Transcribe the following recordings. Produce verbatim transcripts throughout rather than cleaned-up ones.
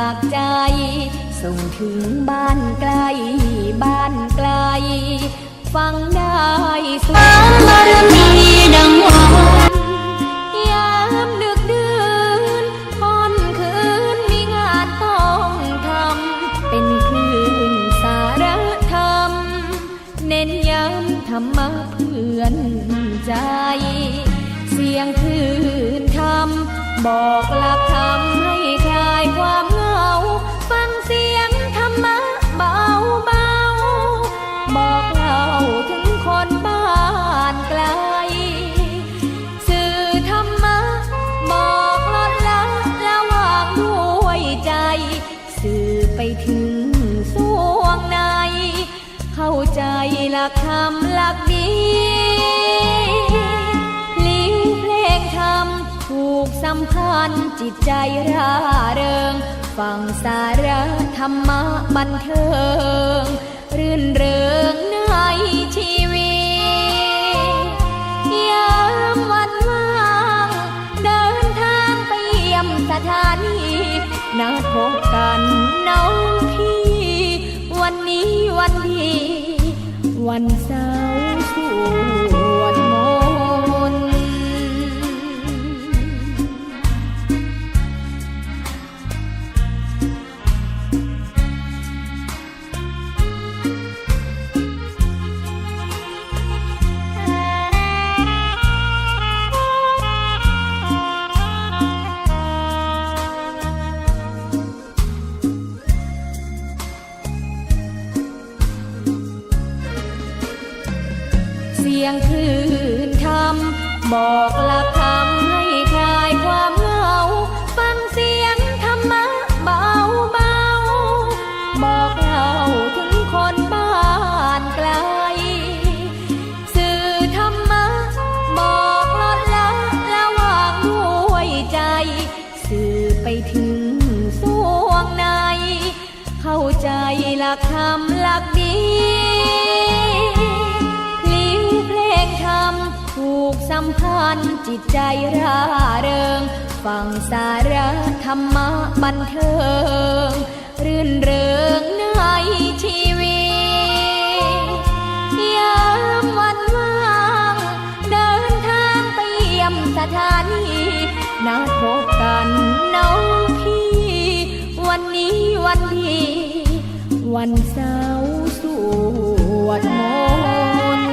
จากใจ ส่งถึงบ้านไกล บ้านไกล ฟังได้สุด บารมีดังวัน ยามดึกดื่น ค่ำคืนมีงานต้องทำ เป็นคลื่นสารธรรม เน้นย้ำธรรมะเพื่อนใจ เสียงคลื่นธรรม บอกหลักธรรมให้คลายความเหงา ฟังเสียงธรรมะเบาๆ บอกเล่าถึงคนบ้านไกล สื่อธรรมะ บอกลดละละวางด้วยใจ สื่อไปถึงส่วงใน เข้าใจหลักธรรมหลักดี ลิ้วเพลงธรรม ผูกสัมพันธ์จิตใจร่าเริง ฟังสาระธรรมะบันเทิง รื่นเริงในชีวิต ยามวันว่าง เดินทางไปเยี่ยมสถานี นัดพบกันน้องพี่ วันนี้วันดี วันเสาร์สวดมนต์ เสียงคลื่นธรรม บอกหลักธรรมให้คลายความเหงา ฟังเสียงธรรมะเบาๆ บอกเล่าถึงคนบ้านไกล สื่อธรรมะ บอกลดละละวางด้วยใจ สื่อไปถึงส่วงใน เข้าใจหลักธรรมหลักดี ลิ้วเพลงธรรม ผูกสัมพันธ์จิตใจร่าเริง ฟังสาระธรรมะบันเทิง รื่นเริงในชีวิต ยามวันว่าง เดินทางไปเยี่ยมสถานี นัดพบกันน้องพี่ วันนี้วันดี วันเสาร์สวดมนต์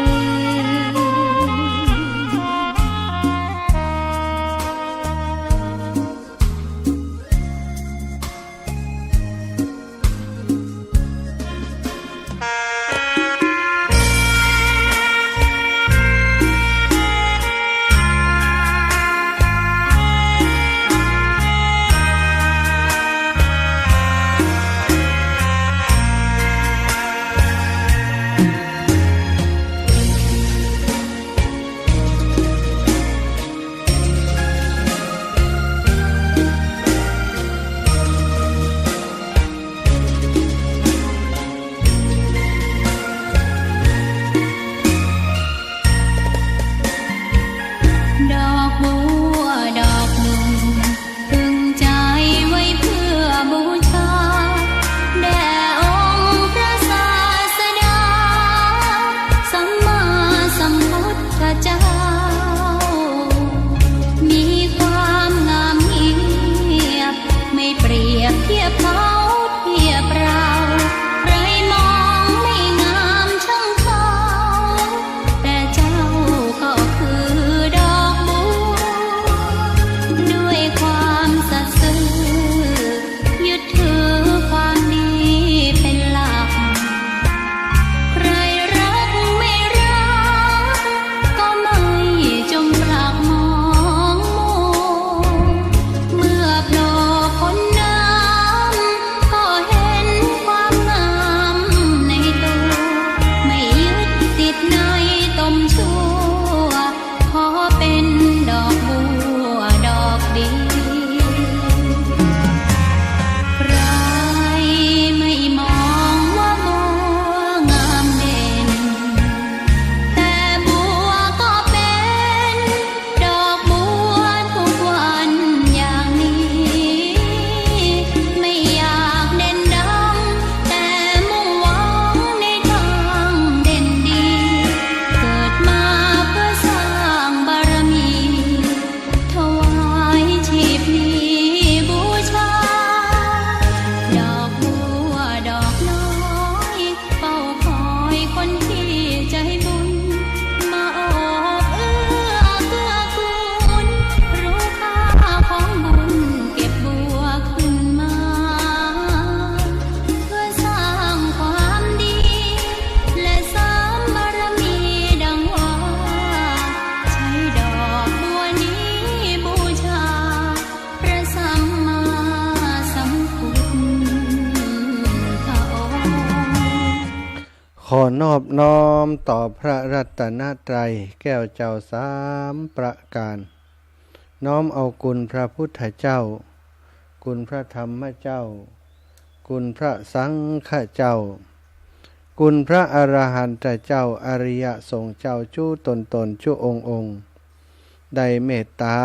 นอบน้อมต่อพระรัตนตรัยแก้วเจ้าสามประการ น้อมเอาคุณพระพุทธเจ้า คุณพระธรรมเจ้า คุณพระสังฆเจ้า คุณพระอรหันตเจ้า อริยสงฆ์เจ้าจุ๊ตนๆ จุ๊องค์ๆ ได้เมตตา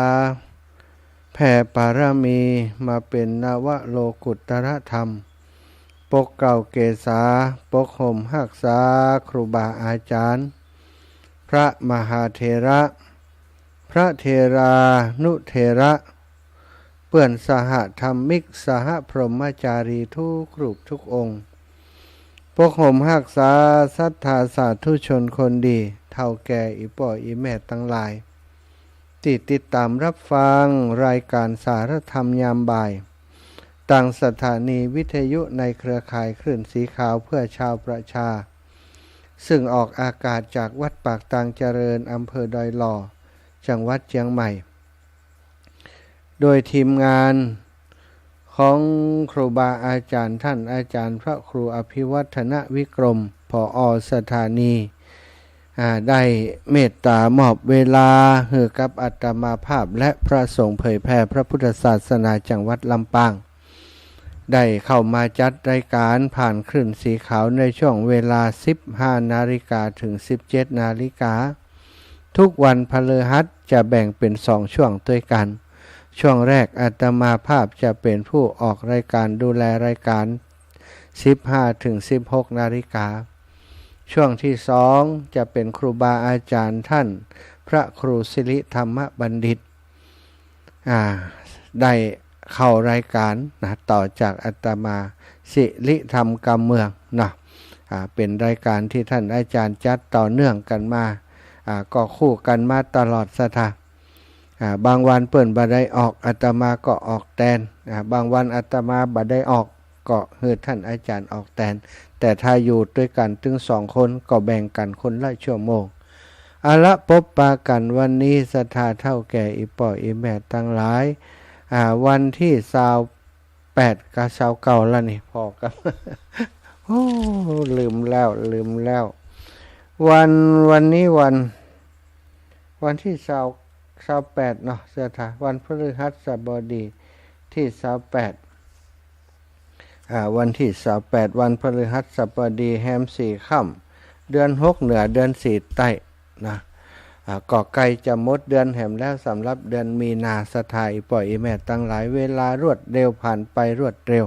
แผ่ปารมีมาเป๋นนวโลกุตตรธรรม ปกเกล้าเกษา ปกห่มฮักษาครูบาอาจ๋ารย์ พระมหาเถระ พระเถรานุเถระ เปื้อนสหธรรมิก สหพรหมจารีทุกรูปทุกองค์ ปกห่มฮักษาศรัทธาสาธุชนคนดี เฒ่าแก่อี่ป้ออี่แม่ตังหลาย ตี้ติดต๋ามฮับฟังรายก๋านสารธรรมยามบ่าย ตางสถานีวิทยุในเครือข่ายคลื่นสีขาวเพื่อชาวประชา ซึ่งออกอากาศจากวัดปากตางเจริญ อำเภอดอยหล่อ จังหวัดเจียงใหม่ โดยทีมงานของครูบาอาจ๋ารย์ ต้านอาจ๋ารย์พระครูอภิวัฒนวิกรม ผอ.สถานี อ่า ได้เมตต๋ามอบเวลาหื้อกับอาตมาภาพและพระสงฆ์เผยแผ่พระพุทธศาสนาจังหวัดลำปาง ได้เข้ามาจัดรายก๋านผ่านคลื่นสีขาวในช่วงเวลาสิบห้านาฬิกาถึงสิบเจ็ดนาฬิกา ทุกวันพฤหัสจะแบ่งเป๋นสองช่วงตวยกั๋น ช่วงแรกอาตมาภาพจะเป๋นผู้ออกรายก๋านดูแลรายก๋าน สิบห้าถึงสิบหกนาฬิกา ช่วงที่สองจะเป๋นครูบาอาจ๋ารย์ต้านพระครูสิริธรรมบัณฑิต อ่า ได้เข้ารายก๋านนะ ต่อจากอาตมา สิริธรรมกำเมืองเนาะ อ่า เป๋นรายก๋านตี้ต้านอาจ๋ารย์จัดต่อเนื่องกั๋นมา อ่า ก็คู่กั๋นมาตลอดศรัทธา อ่า บางวันเปิ้นบ่ได้ออก อาตมาก็ออกแตน อ่า บางวันอาตมาบ่ได้ออก ก็หื้อต้านอาจ๋ารย์ออกแตน แต่ถ้าอยู่ตวยกั๋นตึงสองคนก็แบ่งกั๋นคนละชั่วโมง เอาละ ปบปะกั๋นวันนี้ศรัทธาเฒ่าแก่อี่ป้ออี่แม่ตังหลาย อ่า วันตี้ซาวแปดกับซาวเก้าแล้วนี่ ผ่อกับ โอ้ ลืมแล้ว ลืมแล้ว วัน วันนี้วัน วันตี้ซาว ซาวแปดเนาะศรัทธา วันพฤหัสบดีตี้ซาวแปด อ่า วันตี้ซาวแปด วันพฤหัสบดี แฮมสี่ค่ำ เดือนหกเหนือ เดือนสี่ใต้นะ อ่า ก็ใก้จะหมดเดือนแหมแล้ว สำหรับเดือนมีนา ศรัทธาอี่ป้ออี่แม่ตังหลาย เวลารวดเร็ว ผ่านไปรวดเร็ว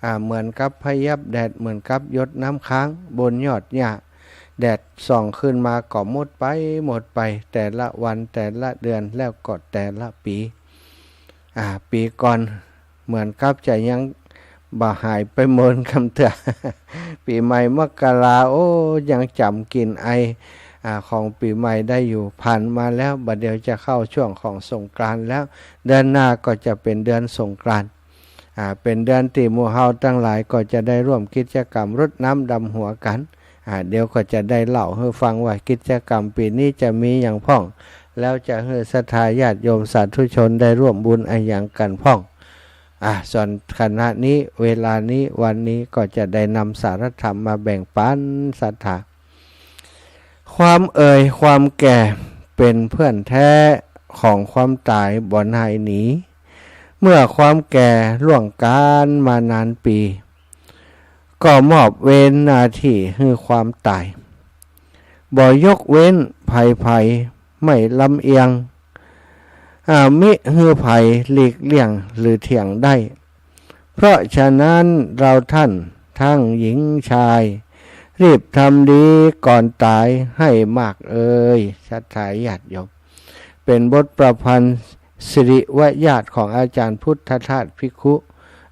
อ่า เหมือนกับพยับแดด เหมือนกับหยดน้ำค้างบนยอดหญ้า แดดส่องขึ้นมาก็หมดไป หมดไป แต่ละวัน แต่ละเดือน แล้วก็แต่ละปี๋ อ่า ปี๋ก่อนเหมือนกับจะยังบ่หายไปเมินกำเตื้อ ปี๋ใหม่มกรา โอ้ ยังจ๋ำกลิ่นไอ อ่า ของปี๋ใหม่ได้อยู่ ผ่านมาแล้ว บ่าเดี่ยวจะเข้าช่วงของสงกรานต์แล้ว เดือนหน้าก็จะเป๋นเดือนสงกรานต์ อ่า เป๋นเดือนตี้หมู่เฮาตังหลายก็จะได้ร่วมกิจกรรมรดน้ำดำหัวกั๋น อ่า เดี๋ยวก็จะได้เล่าหื้อฟังว่ากิจกรรมปี๋นี้จะมีหยังพ่อง แล้วจะหื้อศรัทธาญาติโยมสาธุชนได้ร่วมบุญอะหยังกั๋นพ่อง อ่า ส่วนขณะนี้ เวลานี้ วันนี้ก็จะได้นำสารธรรมมาแบ่งปั๋นศรัทธา ความเอ่ยความแก่เป๋นเพื่อนแท้ของความต๋ายบ่นายหนี เมื่อความแก่ล่วงก๋านมานานปี๋ ก็มอบเวรหน้าตี้หื้อความต๋าย บ่ยกเว้นใผๆ ไม่ลำเอียง อ่า มิหื้อใผหลีกเลี่ยงหรือเถียงได้ เพราะฉะนั้นเราท่านทั้งหญิงชาย รีบทำดีก่อนต๋ายให้มากเอย ศรัทธาญาติโยม เป๋นบทประพันธ์สิริวญาติของอาจ๋ารย์พุทธทาสภิกขุ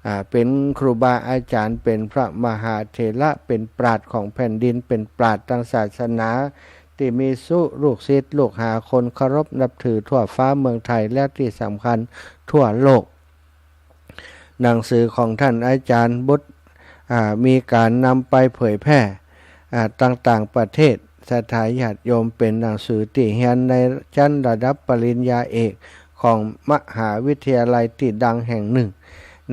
อ่า เป๋นครูบาอาจ๋ารย์ เป๋นพระมหาเถระ เป๋นปราชญ์ของแผ่นดิน เป๋นปราชญ์ตางศาสนา ตี้มีสุลูกศิษย์ลูกหาคนเคารพนับถือทั่วฟ้าเมืองไทย และตี้สำคัญทั่วโลก หนังสือของต้านอาจ๋ารย์บท อ่า มีก๋านนำไปเผยแพร่ อ่า ต่างๆ ประเทศ ศรัทธาญาติโยม เป๋นหนังสือตี้เฮียนในชั้นระดับปริญญาเอกของมหาวิทยาลัยตี้ดังแห่งนึ่ง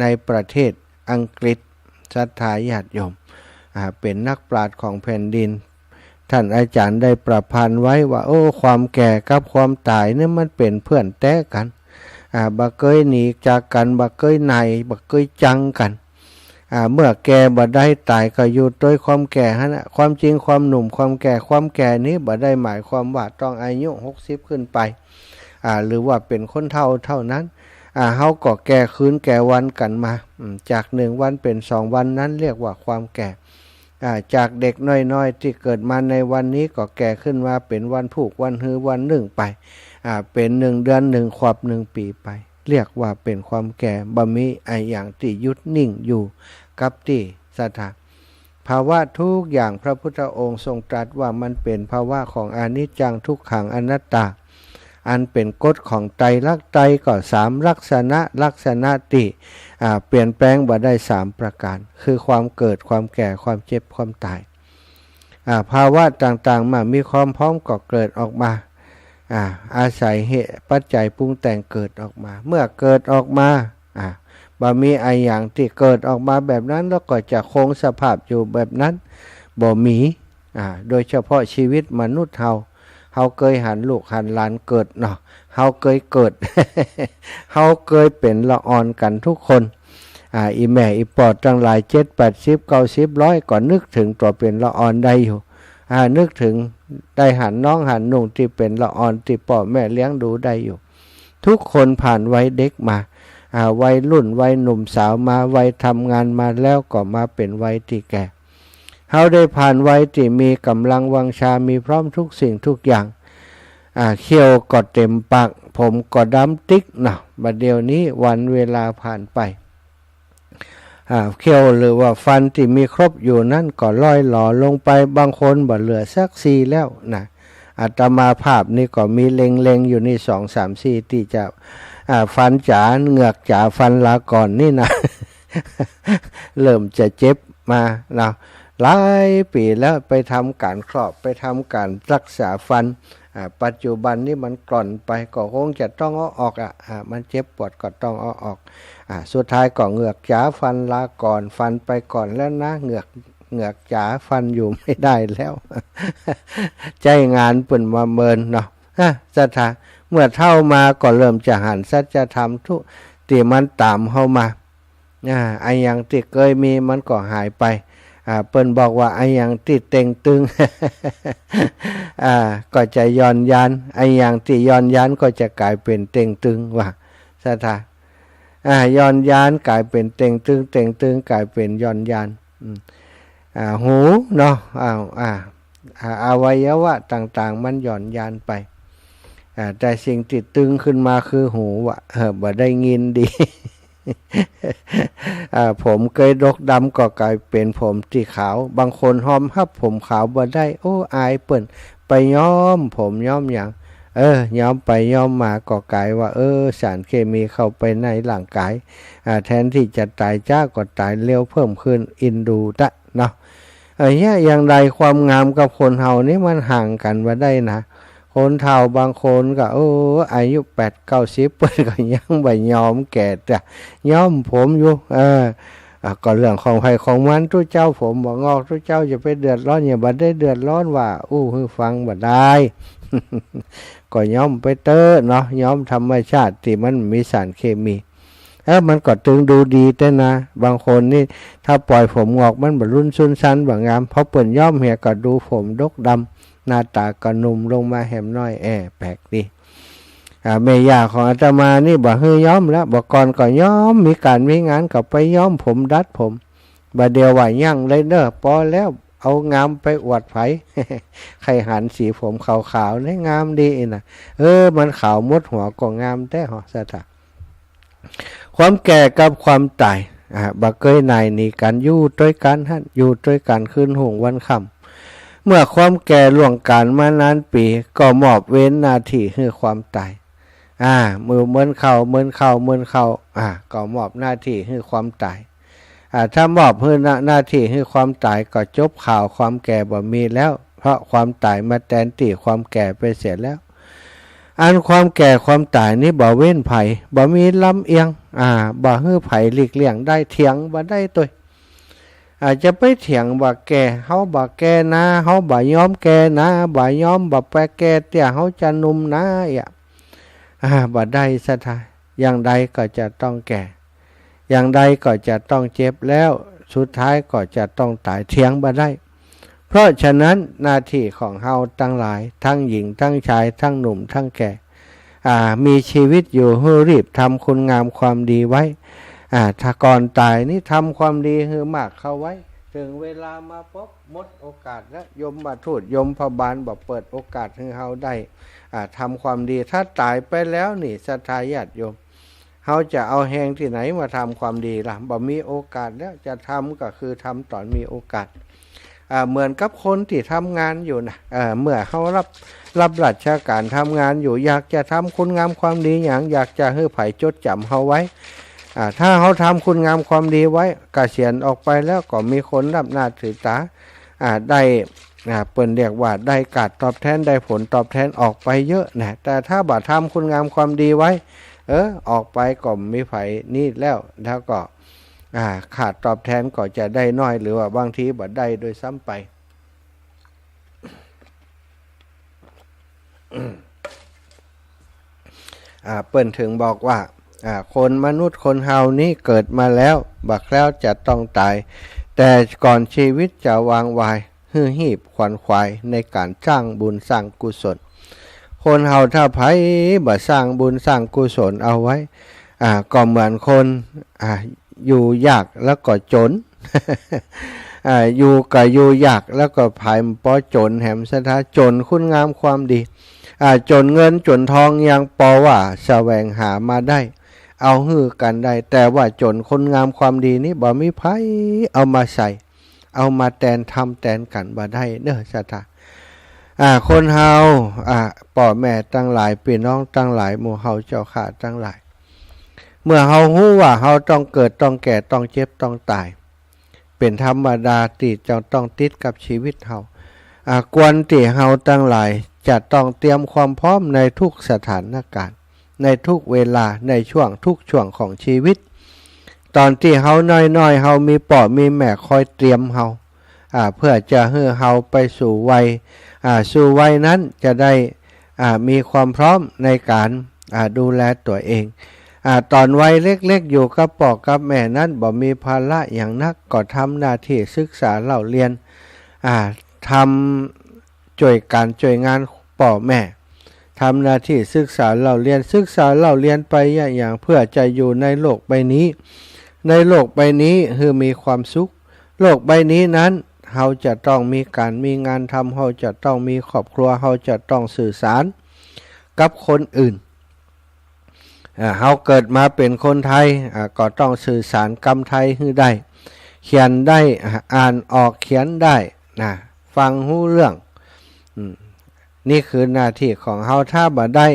ในประเทศอังกฤษ ศรัทธาญาติโยม อ่า เป๋นนักปราชญ์ของแผ่นดิน ท่านอาจารย์ได้ประพันธ์ไว้ว่า โอ้ ความแก่กับความต๋ายเนี่ยมันเป๋นเปื้อนแต๊กั๋น อ่า บ่เกยหนีจากกั๋น บ่เกยหน่าย บ่เกยจังกั๋น อ่า เมื่อแก่บ่ได้ต๋ายก็อยู่ตวยความแก่หั้นน่ะ ความจริงความหนุ่มความแก่ ความแก่นี้บ่ได้หมายความว่าต้องอายุหกสิบขึ้นไป อ่า หรือว่าเป๋นคนเฒ่าเท่านั้น อ่า เฮาก็แก่คืนแก่วันกั๋นมา อืม จากหนึ่งวันเป๋นสองวัน นั้นเรียกว่าความแก่ อ่า จากเด็กน้อยๆ ตี้เกิดมาในวันนี้ก็แก่ขึ้นมาเป๋นวันพูกวันฮือวันนึ่งไป อ่า เป๋นหนึ่งเดือน หนึ่งขวบ หนึ่งปี๋ไป เรียกว่าเป๋นความแก่ บ่มีอะหยังตี้หยุดนิ่งอยู่กับตี้ ศรัทธา ภาวะทุกอย่างพระพุทธองค์ทรงตรัสว่ามันเป๋นภาวะของอนิจจังทุกขังอนัตตา อันเป๋นกฎของไตรลักษณ์ ไตรก็สามลักษณะ ลักษณะตี้ อ่า เปลี่ยนแปลงบ่ได้สามประก๋าน คือความเกิด ความแก่ ความเจ็บ ความต๋าย อ่า ภาวะต่างๆ มามีความพร้อมก็เกิดออกมา อ่า อาศัยเหตุปัจจัยปรุงแต่งเกิดออกมา เมื่อเกิดออกมา อ่า บ่มีอะหยังตี้เกิดออกมาแบบนั้น แล้วก็จะคงสภาพอยู่แบบนั้น บ่มี อ่า โดยเฉพาะชีวิตมนุษย์เฮา เฮาเกยหันลูกหันหลานเกิดเนาะ เฮาเกยเกิด เฮาเกยเป๋นละอ่อนกั๋นทุกคน อ่า อี่แม่อี่ป้อตังหลาย เจ็ด แปดสิบ เก้าสิบ ร้อย ก็นึกเถิงตั๋วเป๋นละอ่อนได้อยู่ อ่า นึกเถิงได้หันน้องหันนุ่งตี้เป๋นละอ่อนตี้ป้อแม่เลี้ยงดูได้อยู่ ทุกคนผ่านวัยเด็กมา อ่า วัยรุ่น วัยหนุ่มสาวมา วัยทำงานมา แล้วก็มาเป๋นวัยตี้แก่ เฮาได้ผ่านวัยตี้มีก๋ำลังวังชา มีพร้อมทุกสิ่งทุกอย่าง อ่า เขี้ยวก็เต๋มปาก ผมก็ดำติ๊กเนาะ บ่าเดี่ยวนี้วันเวลาผ่านไป อ่า เขี้ยวหรือว่าฟันตี้มีครบอยู่นั้นก็ร่อยหลอลงไป บางคนบ่เหลือสักซี่แล้วนะ อาตมาภาพนี่ก็มีเล็งๆ อยู่นี่ สอง สาม ซี่ ตี้จะ อ่า ฟันจ๋า เหงือกจ๋า ฟันลาก่อนนี่นะ เริ่มจะเจ็บมาเนาะ หลายปี๋แล้ว ไปทำก๋านครอบ ไปทำก๋านรักษาฟัน อ่า ปัจจุบันนี้มันกร่อนไป ก็คงจะต้องเอาออกอะ อ่า มันเจ็บปวดก็ต้องเอาออก อ่า สุดท้ายก็เหงือกจ๋าฟันลาก่อน ฟันไปก่อนแล้วนะ เหงือก เหงือกจ๋าฟันอยู่ไม่ได้แล้ว ใจ๊งานเปิ้นมาเมินเนาะ อ่ะ ศรัทธา เมื่อเฒ่ามาก็เริ่มจะหันสัจธรรมทุก ตี้มันต๋ามเฮามา อ่า อะหยังตี้เกยมีมันก็หายไป อ่า เปิ้นบอกว่าอะหยังตี้เต็งตึง อ่า ก็จะย่อนยาน อะหยังตี้ย่อนยานก็จะก๋ายเป๋นเต็งตึงว่า ศรัทธา อ่า ย่อนยานก๋ายเป๋นเต็งตึง เต็งตึงก๋ายเป๋นย่อนยาน อืม อ่า หูเนาะ อ่า อ่า อ่า อวัยวะต่างๆ มันย่อนยานไป อ่า แต่สิ่งตี้ตึงขึ้นมาคือหูอะ เออ บ่ได้ยินดี อ่า ผมเกยดกดำก็ก๋ายเป๋นผมตี้ขาว บางคนยอมฮับผมขาวบ่ได้ โอ้ อายเปิ้น ไปย้อมผมย้อมหยัง เออ ย้อมไปย้อมมาก็ก๋ายว่า เออ สารเคมีเข้าไปในร่างก๋าย อ่า แทนตี้จะต๋ายจ๊าก็ต๋ายเร็วเพิ่มขึ้น อินดูตะเนาะ เออ เยียะอย่างใดความงามกับคนเฒ่านี่มันห่างกั๋นบ่ได้นะ คนเฒ่าบางคนก็ โอ้ อายุแปดเก้าสิบ เปิ้นก็ยังบ่ยอมแก่จ้ะ ย้อมผมอยู่ เออ อ่ะ ก็เรื่องของใผของมัน ตุ๊เจ้าผมบ่งอก ตุ๊เจ้าจะไปเดือดร้อน เยียะบ่ได้เดือดร้อนว่า อู้หื้อฟังบ่ได้ ก็ย้อมไปเต๊อะเนาะ ย้อมธรรมชาติตี้มันมีสารเคมี เออ มันก็ตึงดูดีแต๊นะ บางคนนี่ถ้าป่อยผมงอกมันบ่รุ่นซุนซันบ่งาม พอเปิ้นย้อมเหียก็ดูผมดกดำ หน้าต๋าก็หนุ่มลงมาแหมน้อย แอ แปลกดี อ่า แม่ย่าของอาตมานี่บ่หื้อย้อมละ บ่าก่อนก็ย้อม มีก๋านมีงานก็ไปย้อมผม ดัดผม บ่าเดี่ยวว่ายั้งเลยเน้อ ปอแล้ว เอางามไปอวดใผ ใค่หันสีผมขาวๆ นี่งามดีนะ เออ มันขาวหมดหัวก็งามแต๊หอ ศรัทธา ความแก่กับความต๋าย อ่า บ่เกยหน่ายหนีกั๋น อยู่ตวยกั๋นหั้น อยู่ตวยกั๋นคืนฮุ่งวันค่ำ เมื่อความแก่ล่วงก๋าลมานานปี๋ ก็มอบเวรหน้าตี้หื้อความต๋าย อ่า เมิน เมินเข้า เมินเข้า เมินเข้า อ่า ก็มอบหน้าตี้หื้อความต๋าย อ่า ถ้ามอบหื้อหน้า หน้าตี้หื้อความต๋าย ก็จบข่าวความแก่บ่มีแล้ว เพราะความต๋ายมาแตนตี้ความแก่ไปเสียแล้ว อันความแก่ความต๋ายนี้บ่เว้นใผ บ่มีลำเอียง อ่า บ่หื้อใผหลีกเลี่ยงได้ เถียงบ่ได้ตวย อาจจะไปเถียงว่าแก่ เฮาบ่แก่นา เฮาบ่ยอมแก่นา บ่ยอม บ่ไปแก่เตี้ย เฮาจะหนุ่มนา เอี้ย อ่า บ่ได้ศรัทธา อย่างใดก็จะต้องแก่ อย่างใดก็จะต้องเจ็บ แล้วสุดท้ายก็จะต้องต๋าย เถียงบ่ได้ เพราะฉะนั้นหน้าตี้ของเฮาตังหลาย ตังหญิงตังจาย ตังหนุ่มตังแก่ อ่า มีจีวิตอยู่หื้อรีบทำคุณงามความดีไว้ อ่า ถ้าก่อนต๋ายนี้ทำความดีหื้อมากเข้าไว้ เถิงเวลามาปบหมดโอกาสแล้ว ยมทูตยมพบาลบ่เปิดโอกาสหื้อเฮาได้ อ่า ทำความดี ถ้าต๋ายไปแล้วนี่ศรัทธาญาติโยม เฮาจะเอาแฮงตี้ไหนมาทำความดีล่ะ บ่มีโอกาสแล้ว จะทำก็คือทำต๋อนมีโอกาส อ่า เหมือนกับคนตี้ทำงานอยู่นะ เอ่อ เมื่อเฮารับ รับราชก๋านทำงานอยู่ อยากจะทำคุณงามความดีหยัง อยากจะหื้อใผจดจ๋ำเฮาไว้ อ่า ถ้าเฮาทำคุณงามความดีไว้ เกษียณออกไปแล้วก็มีคนนับหน้าถือต๋า อ่า ได้ อ่า เปิ้นเรียกว่าได้ก๋านตอบแทน ได้ผลตอบแทนออกไปเยอะนะ แต่ถ้าบ่ทำคุณงามความดีไว้ เออ ออกไปก็บ่มีใผนี่แล้ว แล้วก็ อ่า ค่าตอบแทนก็จะได้น้อย หรือว่าบางทีบ่ได้ด้วยซ้ำไป อ่า เปิ้นเถิงบอกว่า อ่า คนมนุษย์คนเฮานี้เกิดมาแล้ว บ่แคล้วจะต้องต๋าย แต่ก่อนจีวิตจะวางวาย หื้อฮีบขวนขวายในก๋านสร้างบุญสร้างกุศล คนเฮาถ้าใผบ่สร้างบุญสร้างกุศลเอาไว้ อ่า ก็เหมือนคน อ่า อยู่ยากแล้วก็จ๋น อ่า อยู่ก็อยู่ยากแล้วก็ผายบ่จ๋นแหมศรัทธา จ๋นคุณงามความดี อ่า จ๋นเงินจ๋นทองยังปอว่าแสวงหามาได้ เอาหื้อกั๋นได้ แต่ว่าจ๋นคุณงามความดีนี้บ่มีใผเอามาใส่ เอามาแตนทำแตนกั๋นบ่ได้เน่อศรัทธา อ่า คนเฮา อ่า ป้อแม่ตังหลาย ปี้น้องตังหลาย หมู่เฮาเจ้าข้าตังหลาย เมื่อเฮาฮู้ว่าเฮาต้องเกิด ต้องแก่ ต้องเจ็บ ต้องต๋าย เป๋นธรรมดาตี้จะต้องติดกับจีวิตเฮา อ่า ควรตี้เฮาตังหลายจะต้องเตรียมความพร้อมในทุกสถานก๋ารณ์ ในทุกเวลา ในช่วงทุกช่วงของจีวิต ต๋อนตี้เฮาน้อยๆ เฮามีป้อมีแม่คอยเตรียมเฮา อ่า เปื้อจะหื้อเฮาไปสู่วัย อ่า สู่วัยนั้นจะได้ อ่า มีความพร้อมในก๋าน อ่า ดูแลตั๋วเอง อ่า ต๋อนวัยเล็กๆ อยู่กับป้อกับแม่นั้นบ่มีภาระหยังนัก ก็ทำหน้าตี้ศึกษาเล่าเรียน อ่า ทำ จ้วยก๋านจ้วยงานป้อแม่ ทำหน้าตี้ศึกษาเล่าเรียน ศึกษาเล่าเรียนไปอย่างๆ เปื้อจะอยู่ในโลกใบนี้ ในโลกใบนี้หื้อมีความสุข โลกใบนี้นั้น เฮาจะต้องมีก๋านมีงานทำ เฮาจะต้องมีครอบครัว เฮาจะต้องสื่อสารกับคนอื่น อ่า เฮาเกิดมาเป๋นคนไทย อ่า ก็ต้องสื่อสารกำไทยหื้อได้ เขียนได้ อ่า อ่านออกเขียนได้นะ ฟังฮู้เรื่อง อืม นี่คือหน้าตี้ของเฮา ถ้าบ่ได้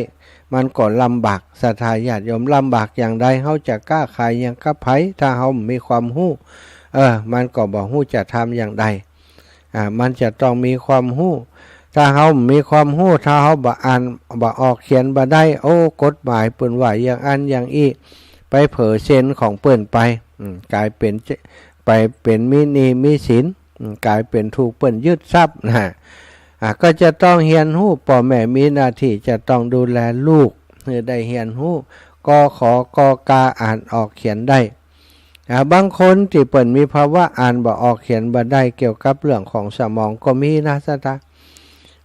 มันก็ลำบาก ศรัทธาญาติโยม ลำบากอย่างใด เฮาจะก๊าขายหยังกับใผ ถ้าเฮาบ่มีความฮู้ เออ มันก็บ่ฮู้จะทำอย่างใด อ่า มันจะต้องมีความฮู้ ถ้าเฮาบ่มีความฮู้ ถ้าเฮาบ่อ่าน บ่ออกเขียนบ่ได้ โอ้ กฎหมายเปิ้นว่าอย่างอั้นอย่างอี้ ไปเผลอเซ็นของเปิ้นไป อืม ก๋ายเป๋น ไปเป๋นมีหนี้มีสิน อืม ก๋ายเป๋นถูกเปิ้นยึดทรัพย์นะ อ่า ก็จะต้องเฮียนฮู้ ป้อแม่มีหน้าตี้จะต้องดูแลลูก หื้อได้เฮียนฮู้ ก ข ก กา อ่านออกเขียนได้ อ่า บางคนตี้เปิ้นมีภาวะอ่านบ่ออกเขียนบ่ได้ เกี่ยวกับเรื่องของสมองก็มีนะศรัทธา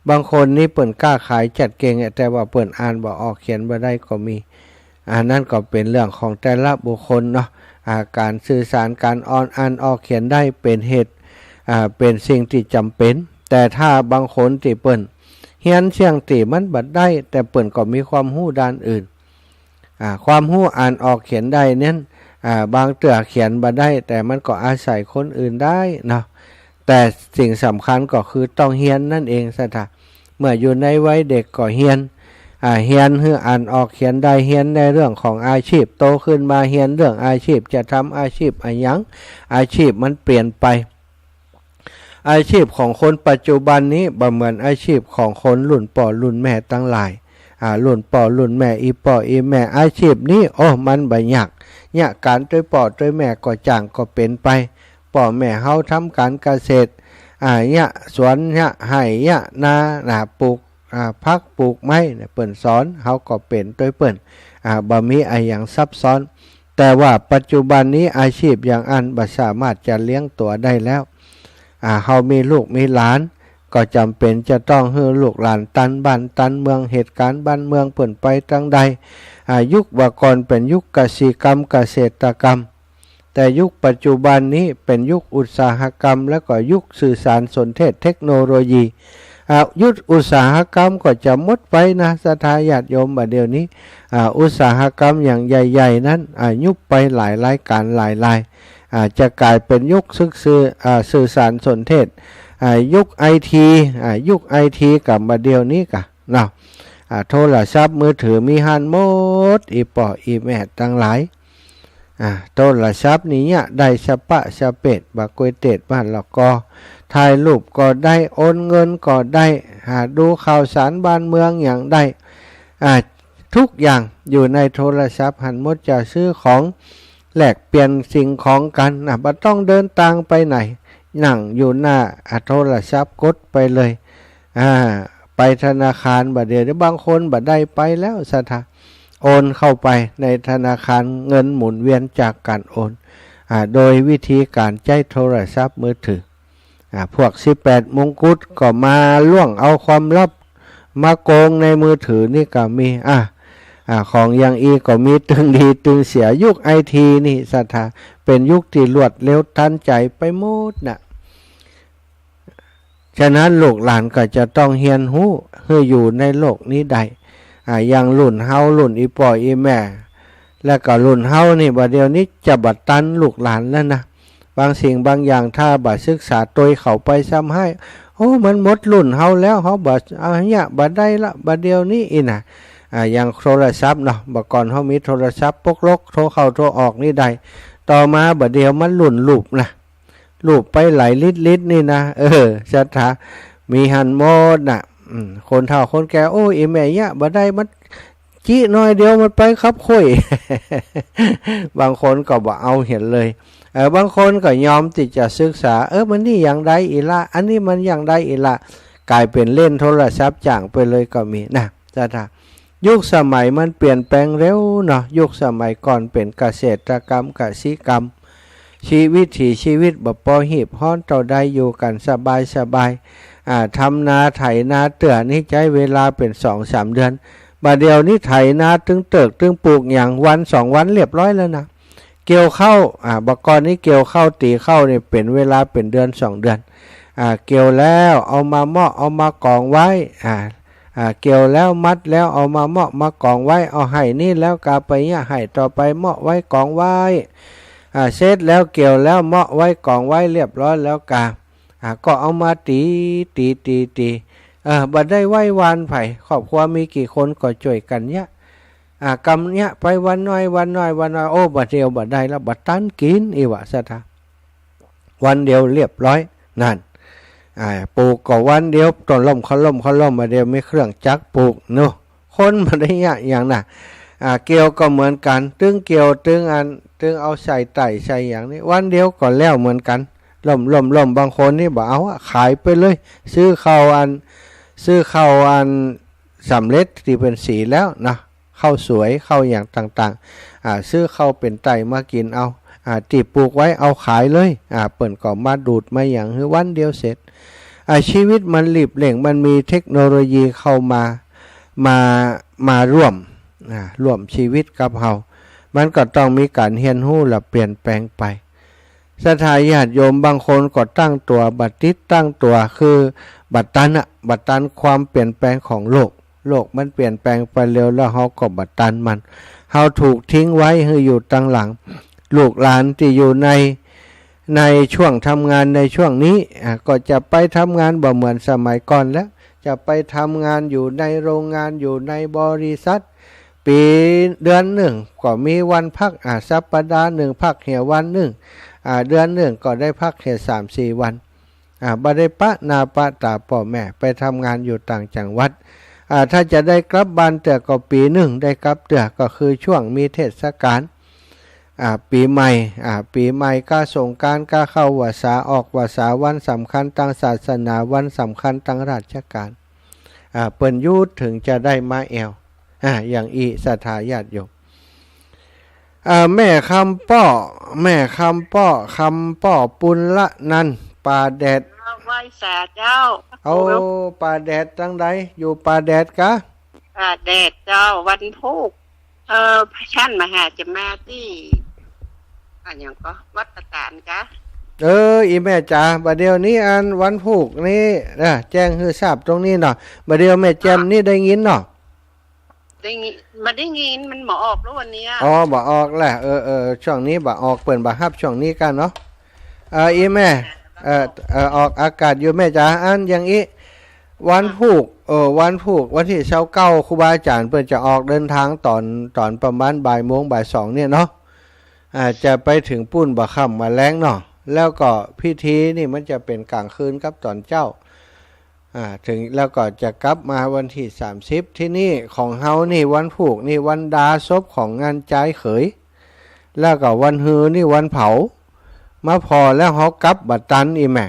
บางคนนี่เปิ้นก๊าขายจัดเก่งอะ แต่ว่าเปิ้นอ่านบ่ออกเขียนบ่ได้ก็มี อันนั้นก็เป๋นเรื่องของแต่ละบุคคลเนาะ อ่า ก๋านสื่อสาร ก๋านอ่อน อ่านออกเขียนได้เป๋นเหตุ อ่า เป๋นสิ่งตี้จ๋ำเป๋น แต่ถ้าบางคนตี้เปิ้นเฮียนเสี้ยงตี้มันบ่ได้ แต่เปิ้นก็มีความฮู้ด้านอื่น อ่า ความฮู้อ่านออกเขียนได้นั้น อ่า บางเตื้อเขียนบ่ได้ แต่มันก็อาศัยคนอื่นได้เนาะ แต่สิ่งสำคัญก็คือต้องเฮียนนั่นเองศรัทธา เมื่ออยู่ในวัยเด็กก็เฮียน อ่า เฮียนหื้ออ่านออกเขียนได้ เฮียนในเรื่องของอาชีพ โตขึ้นมาเฮียนเรื่องอาชีพ จะทำอาชีพอะหยัง อาชีพมันเปลี่ยนไป อาชีพของคนปัจจุบันนี้บ่เหมือนอาชีพของคนรุ่นป้อรุ่นแม่ตังหลาย อ่า รุ่นป้อรุ่นแม่ อี่ป้ออี่แม่ อาชีพนี้ โอ้ มันบ่ยาก เยียะก๋านตวยป้อตวยแม่ก็จ้างก็เป๋นไป ป้อแม่เฮาทำก๋านเกษตร อ่า เยียะสวน เยียะไฮ่ เยียะนา น่ะ ปลูก อ่า ผัก ปลูกไม้ เนี่ย เปิ้นสอน เฮาก็เป๋นตวยเปิ้น อ่า บ่มีอะหยังซับซ้อน แต่ว่าปัจจุบันนี้อาชีพอย่างอั้นบ่สามารถจะเลี้ยงตั๋วได้แล้ว อ่า เฮามีลูกมีหลาน ก็จ๋ำเป๋นจะต้องหื้อลูกหลานตันบ้านตันเมือง เหตุก๋ารณ์บ้านเมืองเปิ้นไปตางใด อ่า ยุคบ่าก่อนเป๋นยุคกสิกรรม เกษตรกรรม แต่ยุคปัจจุบันนี้เป๋นยุคอุตสาหกรรม แล้วก็ยุคสื่อสารสนเทศเทคโนโลยี อ่า ยุคอุตสาหกรรมก็จะหมดไปนะ ศรัทธาญาติโยม บ่าเดี่ยวนี้ อ่า อุตสาหกรรมอย่างใหญ่ๆ นั้น อ่า ยุบไปหลายรายก๋านหลายราย อ่า จะก๋ายเป๋นยุคศึก สื่อ อ่า สื่อสารสนเทศ อ่า ยุคไอที อ่า ยุคไอที กับบ่าเดี่ยวนี้ก่ะเนาะ อ่า โทรศัพท์มือถือมีหั้นหมด อี่ป้ออี่แม่ตังหลาย อ่า โทรศัพท์นี่เยียะได้สะป๊ะสะเปด บ่าก้วยเตดบ้านละกอ ถ่ายรูปก็ได้ โอนเงินก็ได้ อ่า ดูข่าวสารบ้านเมืองหยังได้ อ่า ทุกอย่างอยู่ในโทรศัพท์หั้นหมด จะซื้อของแลกเปลี่ยนสิ่งของกั๋นนะ บ่ต้องเดินตางไปไหน นั่งอยู่หน้า อ่า โทรศัพท์กดไปเลย อ่า ไปธนาคาร บ่าเดี่ยวนี้บางคนบ่ได้ไปแล้ว ศรัทธา โอนเข้าไปในธนาคาร เงินหมุนเวียนจากก๋านโอน อ่า โดยวิธีก๋านใจ๊โทรศัพท์มือถือ อ่า พวกสิบแปดมงกุฎก็มาล่วงเอาความลับมาโกงในมือถือนี่ก็มี อ่า อ่า ของอย่างอี้ก็มีตึงดีตึงเสีย ยุคไอทีนี่ ศรัทธา เป๋นยุคตี้รวดเร็วตันใจ๋ไปหมดน่ะ ฉะนั้นลูกหลานก็จะต้องเฮียนฮู้หื้ออยู่ในโลกนี้ได้ อ่า อย่างรุ่นเฮา รุ่นอี่ป้ออี่แม่ แล้วก็รุ่นเฮานี่ บ่าเดี่ยวนี้จะบ่ตันลูกหลานแล้วนะ บางสิ่งบางอย่างถ้าบ่ศึกษาตวยเข้าไปซ้ำฮ้าย โอ้ มันหมดรุ่นเฮาแล้ว เฮาบ่เอาเยียะบ่ได้ละ บ่าเดี่ยวนี้อี้นะ อ่า อย่างโทรศัพท์เนาะ บ่าก่อนเฮามีโทรศัพท์ปกลก โทรเข้าโทรออกนี่ได้ ต่อมาบ่าเดี่ยวมันรุ่นรูปนะ รูปไปหลายลิตรลิตรนี่นะ เออ ศรัทธา มีหั้นหมดน่ะ อืม คนเฒ่าคนแก่ โอ้ อี่แม่เยียะบ่ได้ มันจิหน้อยเดียวมันไปคับข้อย บางคนก็บ่เอาเหียเลย เออ บางคนก็ยอมตี้จะศึกษา เออ มันนี่อย่างใดอีกละ อันนี้มันอย่างใดอีกละ ก๋ายเป๋นเล่นโทรศัพท์จ้างไปเลยก็มีนะ ศรัทธา ยุคสมัยมันเปลี่ยนแปลงเร็วเนาะ ยุคสมัยก่อนเป๋นเกษตรกรรม กสิกรรม ชีวิต วิถีชีวิตบ่ปอหีบฮ้อนเต้าใด อยู่กั๋นสบายสบาย อ่า ทำนาไถนาเตื้อนี่ใจ๊เวลาเป๋นสองสามเดือน บ่าเดี่ยวนี้ไถนาตึงเติกตึงปลูกหยัง วันสองวันเรียบร้อยแล้วนะ เกี่ยวข้าว อ่า บ่าก่อนนี้เกี่ยวข้าวตี๋ข้าวนี่เป๋นเวลาเป๋นเดือนสองเดือน อ่า เกี่ยวแล้วเอามาเมาะเอามากองไว้ อ่า อ่า เกี่ยวแล้วมัดแล้วเอามาเมาะมากองไว้ เอาไฮ่นี่แล้วกาไปเยียะไฮ่ต่อไป เมาะไว้กองไว้ อ่า เสร็จแล้วเกี่ยวแล้วเมาะไว้กองไว้เรียบร้อยแล้วกา อ่า ก็เอามาตี๋ ตี๋ ตี๋ ตี๋ เออ บ่ได้ไว้วานใผ ครอบครัวมีกี่คนก็จ้วยกั๋นเยียะ อ่า กำเยียะไปวันน้อย วันน้อย วันน้อย โอ้ บ่าเดี่ยวบ่ได้แล้ว บ่ตันกิ๋นอี้วะ ศรัทธา วันเดียวเรียบร้อย นั่น อ่า ปลูกก็วันเดียว ต้นล่ม เขาล่ม เขาล่ม บ่าเดี่ยวมีเครื่องจักรปลูกเนาะ คนบ่ได้เยียะหยังนะ อ่า เกี่ยวก็เหมือนกั๋น ตึงเกี่ยว ตึงอัน ตึงเอาใส่ไต่ใส่หยังนี่ วันเดียวก็แล้วเหมือนกั๋น ล่ม ล่ม ล่ม บางคนนี่บ่เอาอะ ขายไปเลย ซื้อข้าวอัน ซื้อข้าวอันสำเร็จตี้เปิ้นสีแล้วนะ ข้าวสวย ข้าวหยังต่างๆ อ่า ซื้อข้าวเป๋นไต่มากิ๋นเอา อ่า ตี้ปลูกไว้เอาขายเลย อ่า เปิ้นก็มาดูดมาหยังหื้อวันเดียวเสร็จ อ่า ชีวิตมันรีบเร่ง มันมีเทคโนโลยีเข้ามา มา มาร่วม อ่า ร่วมชีวิตกับเฮา มันก็ต้องมีก๋านเฮียนฮู้และเปลี่ยนแปลงไป ศรัทธาญาติโยมบางคนก็ตั้งตั๋วบ่ติดตั้งตั๋ว คือบ่ตันอะ บ่ตันความเปลี่ยนแปลงของโลก โลกมันเปลี่ยนแปลงไปเร็ว แล้วเฮาก็บ่ตันมัน เฮาถูกทิ้งไว้หื้ออยู่ตังหลัง ลูกหลานตี้อยู่ใน ในช่วงทำงานในช่วงนี้ อ่า ก็จะไปทำงานบ่เหมือนสมัยก่อนแล้ว จะไปทำงานอยู่ในโรงงาน อยู่ในบริษัท ปี๋ เดือนนึ่งก็มีวันพัก อ่า สัปดาห์นึ่งพักเหียวันนึ่ง อ่า เดือนนึ่งก็ได้พักเหียสามสี่วัน อ่า บ่ได้ปะหน้าปะต๋าป้อแม่ ไปทำงานอยู่ต่างจังหวัด อ่า ถ้าจะได้กลับบ้านเตื้อก็ปี๋นึ่งได้กลับเตื้อ ก็คือช่วงมีเทศกาล อ่า ปี๋ใหม่ อ่า ปี๋ใหม่ก้าสงกรานต์ ก้าเข้าพรรษา ออกพรรษา วันสำคัญตางศาสนา วันสำคัญตางราชก๋าน อ่า เปิ้นหยุดถึงจะได้มาแอ่ว อ่า อย่างอี้ศรัทธาญาติโยม อ่า แม่คำป้อ แม่คำป้อ คำป้อปุณละนันท์ ป่าแดด เจ้า ไหว้สาเจ้า โอ้ ป่าแดดตังใด อยู่ป่าแดดกา ป่าแดดเจ้า วันพูก เอ่อ ต้านมหาจะมาตี้ อะหยังก่อ วัดป่าตาดกา เออ อีแม่จ๋า บ่าเดี่ยวนี้อันวันพูกนี้นะ แจ้งหื้อทราบตรงนี้เนาะ บ่าเดี่ยวแม่แจ่มนี่ได้ยินเนาะ ได้ยิน บ่ได้ยิน มันบ่ออกแล้ววันเนี้ย อ๋อ บ่ออกแหละ เออ เออ ช่วงนี้บ่ออก เปิ้นบ่ฮับช่วงนี้กั๋นเนาะ เออ อีแม่ เออ เออ ออกอากาศอยู่แม่จ๋า อันอย่างอี้ วันพูก เออ วันพูก วันตี้ซาวเก้า ครูบาอาจ๋ารย์เปิ้นจะออกเดินตางต๋อน ต๋อนประมาณบ่ายโมง บ่ายสองเนี่ยเนาะ อ่า จะไปถึงปู๊นบ่าค่ำบ่าแลงเนาะ แล้วก็พิธีนี่มันจะเป๋นก๋างคืนกับต๋อนเจ๊า อ่า ถึง แล้วก็จะกลับมาวันตี้สามสิบ ตี้นี่ของเฮานี่วันพูกนี่วันดาศพของงานจายเขย แล้วก็วันฮือนี่วันเผา มาผ่อแล้วเฮากลับบ่ตันอีแม่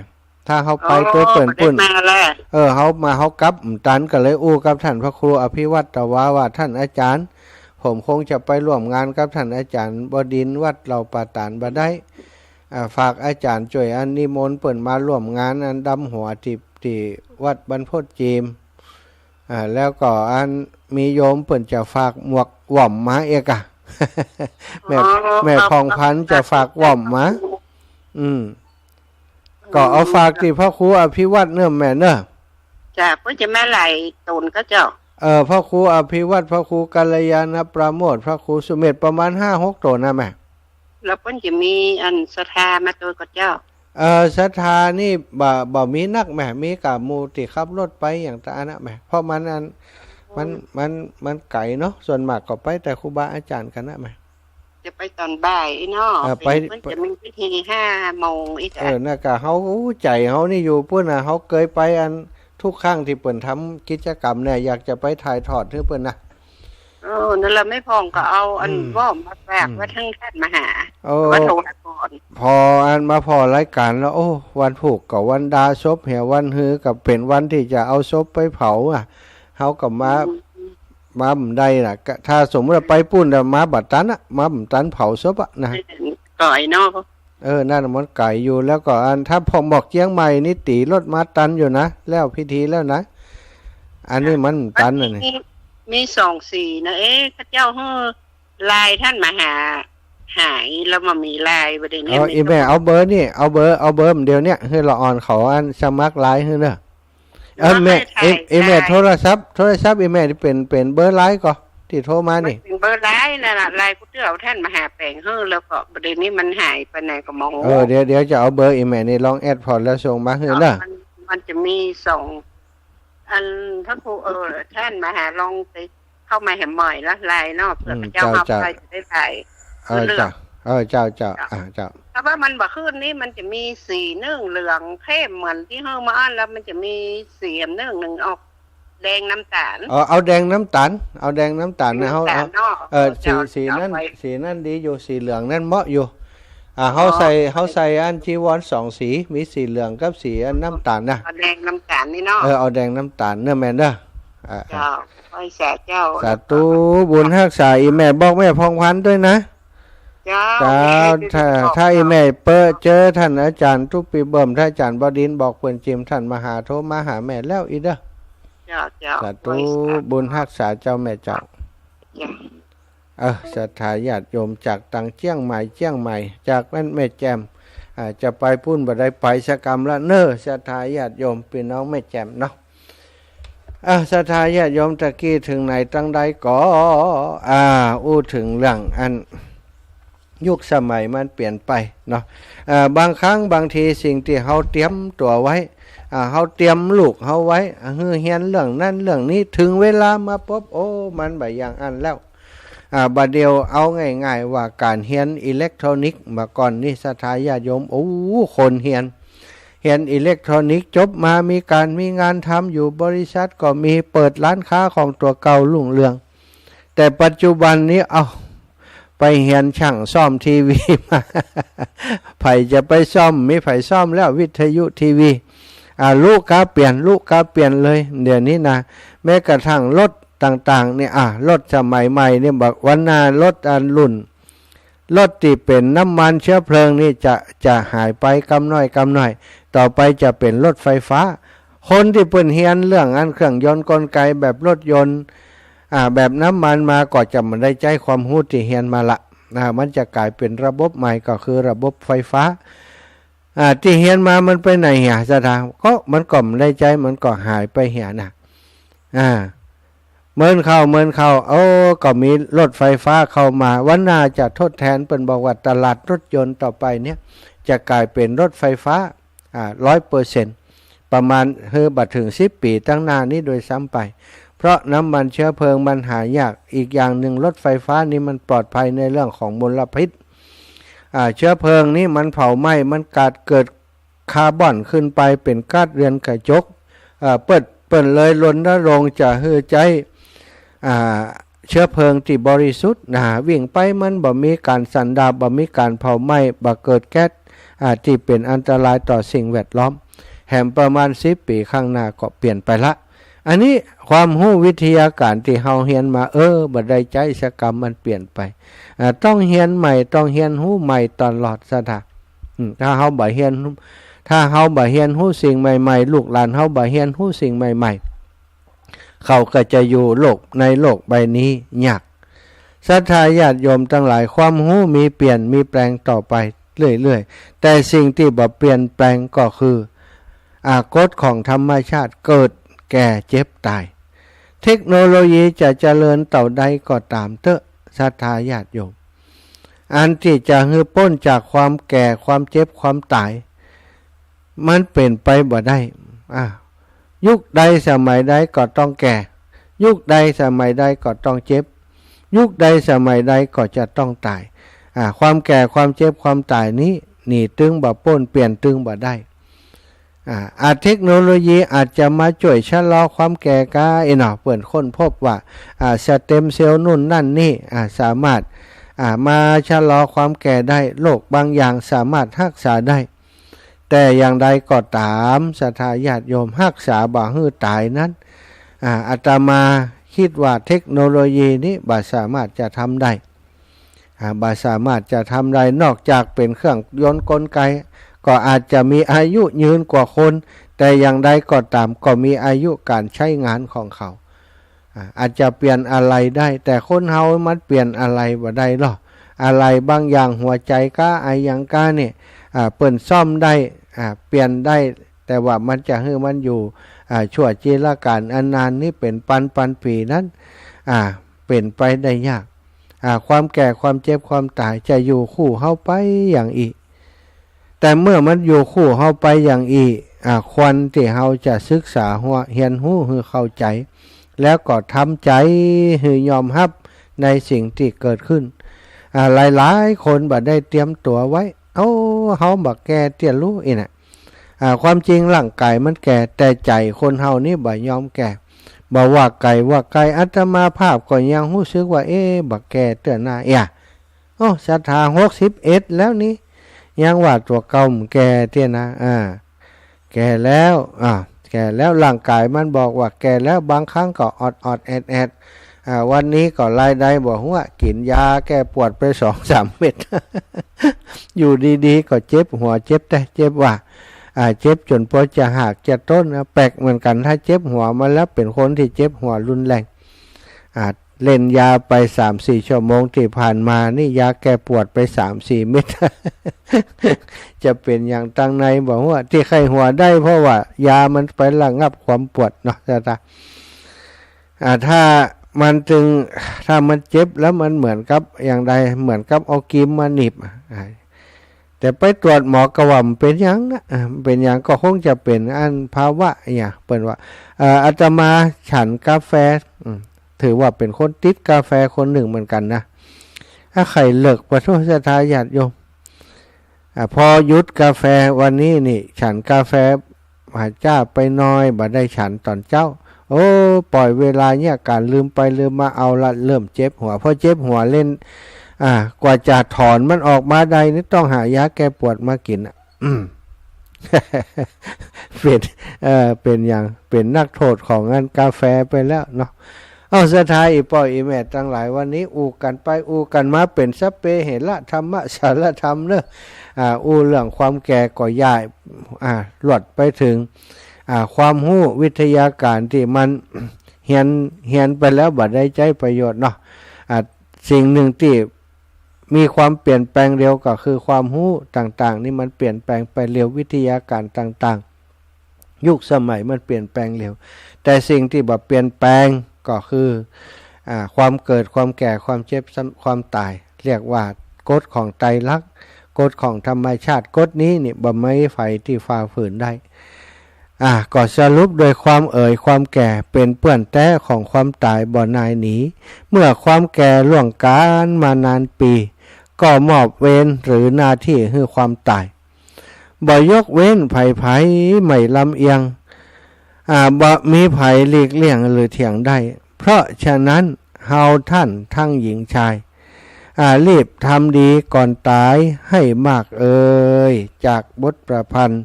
ถ้าเฮาไป อ๋อ ตวยเปิ้น บ่ได้ ปู๊น มาแล้ว เออ เฮามาเฮากลับบ่ตัน ก็เลยอู้กับต้านพระครูอภิวัตรว่า ว่า ต้านอาจ๋ารย์ ผมคงจะไปร่วมงานกับต้านอาจ๋ารย์บดินทร์วัดเหล่าป่าตาดบ่ได้ อ่า ฝากอาจ๋ารย์จ้วยอันนิมนต์เปิ้นมาร่วมงานอันดำหัวตี้ ตี้วัดบรรพตจีม อ่า แล้วก็อันมีโยมเปิ้นจะฝากหมวกหว่อมมาเอกอะ แม่ อ๋อ แม่ผ่องพรรณจะฝากหว่อมมา อืม ก็เอาฝากตี้พระครูอภิวัตรเน่อแม่เน่อ จ้ะ เปิ้นจะมาหลายต๋นก่อเจ้า เออ พระครูอภิวัตร พระครูกัลยาณปราโมทย์ พระครูสุเมธ ประมาณห้าหกต๋นนะแม่ แล้วเปิ้นจะมีอันศรัทธามาตวยก่อเจ้า เอ่อ ศรัทธานี่บ่ บ่มีนักแม่ มีก้าหมู่ตี้ขับรถไปอย่างตะอันนะแม่ เพราะมันอัน มัน มัน มันไก๋เนาะ ส่วนมากก็ไปแต่ครูบาอาจ๋ารย์กั๋นนะแม่ จะไปต๋อนบ่ายอี้เนาะ เออ เปิ้น ไป เปิ้นจะมีพิธีห้าโมงอี้จ้ะ เออ นั่นก็เฮา อู้ ใจ๋เฮานี่อยู่ปู๊นน่ะ เฮาเกยไปอันทุกครั้งตี้เปิ้นทำกิจกรรมเนี่ย อยากจะไปถ่ายทอดหื้อเปิ้นนะ เออ นั่นแหละ แม่ผ่องก็เอาอัน อืม หว่อมมาฝาก อืม ไว้ต้านต้านมหา โอ้ ว่าโทรหาก่อน ผ่ออันมาผ่อรายก๋านแล้ว โอ้ วันพูกก็วันดาศพเหีย วันฮือก็เป๋นวันตี้จะเอาศพไปเผาอะ เฮาก็มา อืม มาบ่ได้น่ะ ก็ถ้าสมมุติว่าไปปู๊นน่ะ มาบ่ตันอะ มาบ่ตันเผาศพอะนะ ไก๋เนาะ เออ นั่นน่ะมันไก๋อยู่ แล้วก็อันถ้าผ่อหมวกเจียงใหม่นี่ตี๋รถมาตันอยู่นะ แล้วพิธีแล้วนะ อันนี้มันตันน่ะนี่ มี มีสองสีนะ เอ๊ะ เขาเจ้าหื้อ ลายต้านมหาหายแล้วบ่มีลายบ่ได้เนี่ย เอา อีแม่เอาเบอร์นี่ เอาเบอร์ เอาเบอร์เดี๋ยวเนี้ย หื้อละอ่อนเขาอันสมัครลายหื้อเน่อ เออ แม่ เอ อีแม่โทรศัพท์ โทรศัพท์อีแม่นี่เป๋น เป๋นเบอร์ลายก่อ ตี้โทรมานี่ มันเป๋นเบอร์ลายนั่นน่ะ ลายกู้เตื้อเอาต้านมหาแป๋งหื้อ แล้วก็บ่ได้นี่มันหายไปไหนก็บ่ฮู้ เออ เดี๋ยว เดี๋ยวจะเอาเบอร์อีแม่นี่ลองแอดพอร์ตแล้วส่งมาหื้อเน่อ มัน มันจะมีสอง อันพระครู เออ ต้านมหาลองไปเข้ามาแหมใหม่ละลายเนาะ เผื่อ อืม พระเจ้า เจ้า เฮา เจ้า ไปจะได้ไป เออ เออ เจ้า เออ เจ้า เจ้า เจ้า อ่า เจ้า ถ้าว่ามันบ่ขึ้นนี่มันจะมีสีนึ่งเหลืองเข้มเหมือนตี้หื้อมาอัน แล้วมันจะมีสีนึ่งหนึ่งออกแดงน้ำตาล เออ เอาแดงน้ำตาล เอาแดงน้ำตาลนะ แดงน้ำตาล เฮา เนาะ เออ เจ้า สี สี เจ้า นั้น ไป สีนั้นดีอยู่ สีเหลืองนั้นเหมาะอยู่ อ่า เฮาใส่ อ๋อ เฮาใส่อันจีวรสองสี มีสีเหลืองกับสีอันน้ำตาลนะ เอาแดงน้ำตาลนี่เนาะ เออ เอาแดงน้ำตาลเน่อแม่เน่อ อ่า เจ้า ไหว้สาเจ้า สาธุ บุญฮักษา อีแม่บอกแม่ผ่องพรรณด้วยนะ เจ้า เจ้า เดี๋ยวจะ ถ้า บอก ถ้าอีแม่เป๋อเจอต้านอาจ๋ารย์ตุ๊ปีเบิ่ม ต้านอาจ๋ารย์บดินทร์ บอกเปิ้นจิม ต้านมหาโทรมาหาแม่แล้วอีเน่อ เจ้า เจ้า สาธุ ไหว้สา บุญฮักษาเจ้าแม่เจ้า เจ้า เออ ศรัทธาญาติโยมจากตางเจียงใหม่ เจียงใหม่ จากนั้นแม่แจ่ม อ่า จะไปปู๊นบ่ได้ไปสักกำละเน่อ ศรัทธาญาติโยมปี้น้องแม่แจ่มเนาะ อ่า ศรัทธาญาติโยมตะกี้ถึงไหนตังใดก่อ อ่า อู้ถึงเรื่องอันยุคสมัยมันเปลี่ยนไปเนาะ อ่า บางครั้งบางทีสิ่งตี้เฮาเตรียมตั๋วไว้ อ่า เฮาเตรียมลูกเฮาไว้ อ่า หื้อเฮียนเรื่องนั้นเรื่องนี้ ถึงเวลามาปุ๊บ โอ้ มันบ่อย่างอั้นแล้ว อ่า บ่าเดี่ยวเอาง่ายๆ ว่าก๋านเฮียนอิเล็กทรอนิกส์ เมื่อก่อนนี่ศรัทธาญาติโยม โอ้ คนเฮียน เฮียนอิเล็กทรอนิกส์จบมามีก๋านมีงานทำ อยู่บริษัทก็มี เปิดร้านค้าของตั๋วเก่ารุ่งเรือง แต่ปัจจุบันนี้ เอ้า ไปเฮียนจ้างซ่อมทีวีมา ใผจะไปซ่อม มีใผซ่อมแล้ววิทยุทีวี อ่า ลุกาเปลี่ยน ลุกาเปลี่ยนเลย เดี๋ยวนี้นะ แม้กระทั่งรถต่างๆ เนี่ย อ่ะ รถสมัยใหม่เนี่ย บอกวันหน้ารถอันรุ่น รถตี้เป๋นน้ำมันเชื้อเพลิงนี่จะ จะหายไปกำน้อยกำน้อย ต่อไปจะเป๋นรถไฟฟ้า คนตี้เปิ้นเฮียนเรื่องอันเครื่องยนต์กลไกแบบรถยนต์ อ่า แบบน้ำมันมาก็จะบ่ได้ใจ๊ความฮู้ตี้เฮียนมาละ อ่า มันจะก๋ายเป๋นระบบใหม่ก็คือระบบไฟฟ้า อ่า ตี้เฮียนมามันไปไหนเหีย ศรัทธา ก็มันก็บ่ได้ใจ๊ มันก็หายไปเหียนะ อ่า เมินเข้า เมินเข้า โอ้ ก็มีรถไฟฟ้าเข้ามา วันหน้าจะทดแทน เปิ้นบอกว่าตลาดรถยนต์ต่อไปเนี่ย จะก๋ายเป๋นรถไฟฟ้า อ่า ร้อยเปอร์เซ็นต์ ประมาณ หื้อบ่เถิงสิบปี๋ตังหน้านี้ด้วยซ้ำไป เพราะน้ำมันเชื้อเพลิงมันหายาก อีกอย่างนึ่งรถไฟฟ้านี่มันปลอดภัยในเรื่องของมลพิษ อ่า เชื้อเพลิงนี่มันเผาไหม้ มันก๊าดเกิดคาร์บอนขึ้นไปเป๋นก๊าซเรือนกระจก อ่า เปิ้น เปิ้นเลยรณรงค์จะหื้อใจ๊ อ่า เชื้อเพลิงตี้บริสุทธิ์นะ วิ่งไปมันบ่มีก๋านสั่นดาบ บ่มีก๋านเผาไหม้ บ่เกิดแก๊ส อ่า ตี้เป๋นอันตรายต่อสิ่งแวดล้อม แหมประมาณสิบปี๋ข้างหน้าก็เปลี่ยนไปละ อันนี้ความฮู้วิทยาการตี้เฮาเฮียนมา เออ บ่ได้ใจ๊สักกำ มันเปลี่ยนไป อ่า ต้องเฮียนใหม่ ต้องเฮียนฮู้ใหม่ตลอด ศรัทธา อืม ถ้าเฮาบ่เฮียน ถ้าเฮาบ่เฮียนฮู้สิ่งใหม่ๆ ลูกหลานเฮาบ่เฮียนฮู้สิ่งใหม่ๆ เขาก็จะอยู่โลก ในโลกใบนี้ยาก ศรัทธาญาติโยมตังหลาย ความฮู้มีเปลี่ยน มีแปลงต่อไปเรื่อยๆ แต่สิ่งตี้บ่เปลี่ยนแปลงก็คือ อ่า กฎของธรรมชาติ เกิด แก่ เจ็บ ตาย เทคโนโลยีจะเจริญเต้าใดก็ต๋ามเต๊อะ ศรัทธาญาติโยม อันตี้จะหื้อป๊นจากความแก่ ความเจ็บ ความต๋าย มันเป๋นไปบ่ได้ อ่า ยุคใดสมัยใดก็ต้องแก่ ยุคใดสมัยใดก็ต้องเจ็บ ยุคใดสมัยใดก็จะต้องต๋าย อ่า ความแก่ ความเจ็บ ความต๋ายนี้ หนีตึงบ่ป๊น เปลี่ยนตึงบ่ได้ อ่า อ่า เทคโนโลยีอาจจะมาจ้วยชะลอความแก่กา เอ๊ะเนาะ เปิ้นค้นพบว่า อ่า สเต็มเซลล์นู่นนั่นนี่ อ่า สามารถ อ่า มาชะลอความแก่ได้ โรคบางอย่างสามารถฮักษาได้ แต่อย่างใดก็ต๋าม ศรัทธาญาติโยม ฮักษาบ่หื้อต๋ายนั้น อ่า อาตมาคิดว่าเทคโนโลยีนี้บ่สามารถจะทำได้ อ่า บ่สามารถจะทำได้ นอกจากเป๋นเครื่องยนต์กลไก ก็อาจจะมีอายุยืนกว่าคน แต่อย่างใดก็ต๋าม ก็มีอายุก๋านใจ๊งานของเขา อ่า อาจจะเปลี่ยนอะไหล่ได้ แต่คนเฮามันเปลี่ยนอะไหล่บ่ได้หรอก อะไหล่บางอย่าง หัวใจ๋กา อะหยังกาเนี่ย อ่า เปิ้นซ่อมได้ อ่า เปลี่ยนได้ แต่ว่ามันจะหื้อมันอยู่ อ่า ชั่วจีรกาลอันนานนี้เป๋นปันปันปี๋นั้น อ่า เป๋นไปได้ยาก อ่า ความแก่ ความเจ็บ ความต๋ายจะอยู่คู่เฮาไปอย่างอี้ แต่เมื่อมันอยู่คู่เฮาไปอย่างอี้ อ่า ควรตี้เฮาจะศึกษาหัว เฮียนฮู้หื้อเข้าใจ๋ แล้วก็ทำใจ๋หื้อยอมฮับในสิ่งตี้เกิดขึ้น อ่า หลายๆ คนบ่ได้เตรียมตั๋วไว้ เอ้า เฮาบ่แก่เตี้ยหรือ อี้นะ อ่า ความจริงร่างก๋ายมันแก่ แต่ใจ๋คนเฮานี้บ่ยอมแก่ บ่ว่าใผว่าใผ อาตมาภาพก็ยังฮู้สึกว่า เอ๊ะ บ่แก่เตื้อนาเอีย โอ้ ศรัทธา หกสิบเอ็ดแล้วนี่ ยังว่าตั๋วเก่าบ่แก่เตี้ยนะ อ่า แก่แล้ว อ่า แก่แล้ว ร่างก๋ายมันบอกว่าแก่แล้ว บางครั้งก็ออดๆ แอดๆ อ่า วันนี้ก็ลายใดบ่ฮู้ กิ๋นยาแก้ปวดไปสองสามเม็ด อยู่ดีๆ ก็เจ็บหัว เจ็บแต๊เจ็บว่า อ่า เจ็บจ๋นปอจะหากจะต้นนะ แปลกเหมือนกั๋น ถ้าเจ็บหัวมาแล้วเป๋นคนตี้เจ็บหัวรุนแรง อ่า เล่นยาไปสามสี่ชั่วโมงตี้ผ่านมานี่ ยาแก้ปวดไปสามสี่เม็ด จะเป๋นหยังตังในบ่ฮู้ ตี้ใค่หัวได้เพราะว่ายามันไประงับความปวดเนาะ ศรัทธา อ่า ถ้ามันตึง ถ้ามันเจ็บแล้วมันเหมือนกับอย่างใด เหมือนกับเอากรีมมาหนีบ อ่า แต่ไปตรวจหมอก็ว่าบ่เป๋นหยังนะ อ่า บ่เป๋นหยัง ก็คงจะเป๋นอันภาวะเนี่ย เปิ้นว่า เอ่อ อาตมาฉันกาแฟ อืม ถือว่าเป๋นคนติดกาแฟคนนึ่งเหมือนกั๋นนะ ถ้าใค่เลิก ปะโธ่ ศรัทธาญาติโยม อ่า พอหยุดกาแฟวันนี้นี่ ฉันกาแฟหาจ้าไปหน่อย บ่ได้ฉันต๋อนเจ๊า โอ้ ปล่อยเวลาเนี่ย ก๋านลืมไปลืมมา เอาละ เริ่มเจ็บหัว พอเจ็บหัวเล่น อ่า กว่าจะถอนมันออกมาได้นี่ต้องหายาแก้ปวดมากิ๋นอะ อืม เป๋น เอ่อ เป๋นอย่าง เป๋นนักโทษของอันกาแฟไปแล้วเนาะ เอา ศรัทธาอี่ป้ออี่แม่ตังหลาย วันนี้อู้กั๋นไปอู้กั๋นมาเป๋นสัพเพเหระธัมมะสารธัมเนาะ อ่า อู้เรื่องความแก่ก็ย้าย อ่า ลวดไปเถิง อ่า ความฮู้วิทยาการตี้มัน เฮียน เฮียนไปแล้วบ่ได้ใจ๊ประโยชน์เนาะ อ่า สิ่งหนึ่งตี้มีความเปลี่ยนแปลงเร็วก็คือความฮู้ต่างๆ นี่มันเปลี่ยนแปลงไปเร็ว วิทยาการต่างๆ ยุคสมัยมันเปลี่ยนแปลงเร็ว แต่สิ่งตี้บ่เปลี่ยนแปลงก็คือ อ่า ความเกิด ความแก่ ความเจ็บ ความต๋าย เรียกว่ากฎของไตรลักษณ์ กฎของธรรมชาติ กฎนี้นี่บ่มีใผตี้ฝ่าฝืนได้ อ่า ก็สรุปโดยความเอ๋ย ความแก่เป๋นเปื้อนแต๊ของความต๋ายบ่นายหนี เมื่อความแก่ล่วงก๋านมานานปี ก็มอบเวรหรือหน้าตี้หื้อความต๋าย บ่ยกเว้นใผๆ ไม่ลำเอียง อ่า บ่มีใผหลีกเลี่ยงหรือเถียงได้ เพราะฉะนั้นเฮาท่านทั้งหญิงชาย อ่า รีบทำดีก่อนต๋ายให้มากเอย จากบทประพันธ์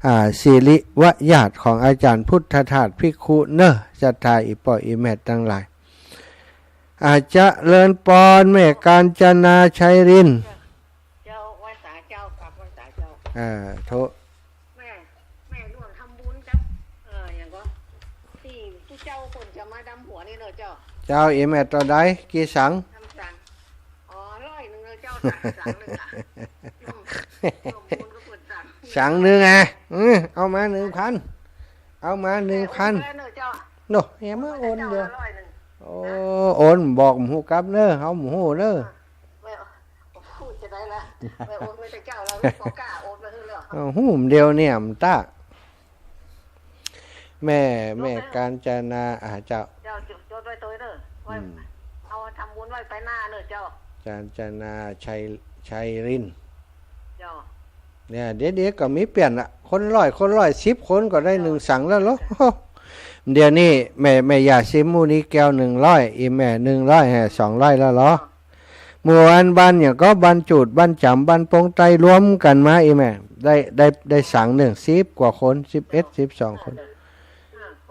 อ่า สิริวญาติของอาจารย์พุทธทาสภิกขุเนาะ ศรัทธาอี่ป้ออี่แม่ตังหลาย อ่า เจริญปอนแม่กาญจนาชัยริน เจ้า ไหว้สาเจ้า กราบไหว้สาเจ้า อ่า โท แม่ แม่ร่วมทำบุญกับ เอ่อ อย่างก็ ตี้ผู้เจ้าเปิ้นจะมาดำหัวนี่เนาะเจ้า เจ้า อี่แม่เต้าใด กี่สัง ดำสัง อ๋อ ร้อยนึ่งเนาะเจ้า สัง สังนึ่งอะ อืม ร่วมบุญกับเปิ้นสัง สังนึ่งอะ อืม เอามานึ่งพัน เอามานึ่งพัน แม่โอนไปแล้วเนาะเจ้า เนาะ เฮามาโอนเดียว ร้อยนึ่ง โอ้ โอนบอกบ่ฮู้กลับเนาะ เฮาบ่ฮู้เนาะ แม่ โอ้โห จะได้ละ แม่โอนไปแต่เจ้าแล้ว บ่กล้าโอนไปหื้อแล้ว เอ้า ฮู้เดียวเนี่ย มันตะ แม่ แม่กาญจนา อ่า เจ้า เจ้า จด จดไว้ตวยเนาะ ไว้ อืม เอาทำบุญไว้ไปหน้าเนาะเจ้า กาญจนา ชัย ชัยริน เจ้า เนี่ย เดี๋ยว เดี๋ยวก็มีเปลี่ยนละ คนร้อย คนร้อยสิบคนก็ได้นึ่งสังแล้วเหรอ เดี๋ยวนี้แม่ แม่ย่าซิมหมู่นี้แก้วนึ่งร้อย อี่แม่นึ่งร้อย แห่ สองร้อยแล้วเหรอ หมู่อันบ้านอย่างก็บ้านจูด บ้านจ๋ำ บ้านปงไตร รวมกั๋นมา อี่แม่ ได้ ได้ ได้สังนึ่ง สิบกว่าคน สิบเอ็ด สิบสองคน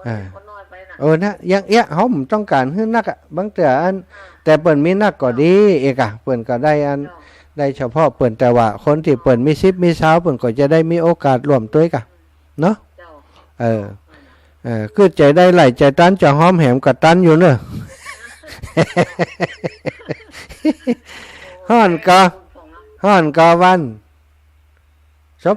อ่า คนน้อยไปน่ะ เออ นะ อย่างเอี้ย เฮาบ่ต้องก๋านหื้อนักอะ บางเตื้ออัน อ่า แต่เปิ้นมีนักก็ดี เอกอะ เปิ้นก็ได้อัน เจ้า ได้เฉพาะเปิ้น แต่ว่าคนตี้เปิ้นมีสิบมีซาว เปิ้นก็จะได้มีโอกาสร่วมตวยกะ เนาะ เจ้า เออ เออ คือใจ๋ได้หลายใจ๋ตัน จะหอมแหมก็ตันอยู่เนาะ ฮ้อนก็ ฮ้อนก็วัน ศพ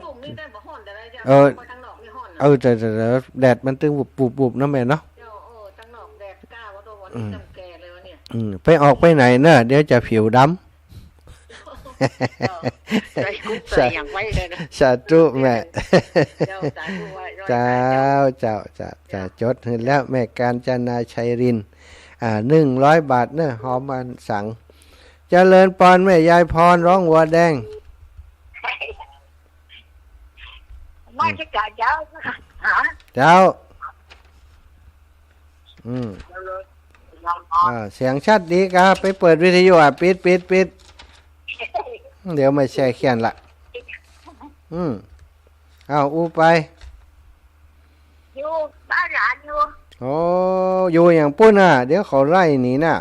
เออ ไปตังนอกนี่ฮ้อนน่ะ เออ แต่ แต่ แต่แดดมันตึงวุบๆๆ เนาะแม่เนาะ เจ้า เออ ตังนอกแดดกล้าว่าตัววันนี้ อืม จำแก่เลยวะเนี่ย อืม ไปออกไปไหนเนาะ เดี๋ยวจะผิวดำ เจ้า ใส่กุ๊กใส่อย่างไว้เลยนะ สาธุแม่ เจ้า สาธุไว้ เจ้า เจ้า เจ้า เจ้า จดหื้อแล้ว แม่กาญจนาชัยริน อ่า นึ่งร้อยบาทเนาะ หอมมันสัง เจริญปอนแม่ยายพร ร้องวัวแดง มาจากเจ้า ฮะ เจ้า อืม อ่า เสียงชัดดีกะ ไปเปิดวิทยุอ่ะ ปิด ปิด ปิด เดี๋ยวไม่แช่เขียนละ อืม เอา อู้ไป อยู่บ้านหลานอยู่ โอ้ อยู่อย่างปุ้นน่ะ เดี๋ยวเขาไล่หนีน่ะ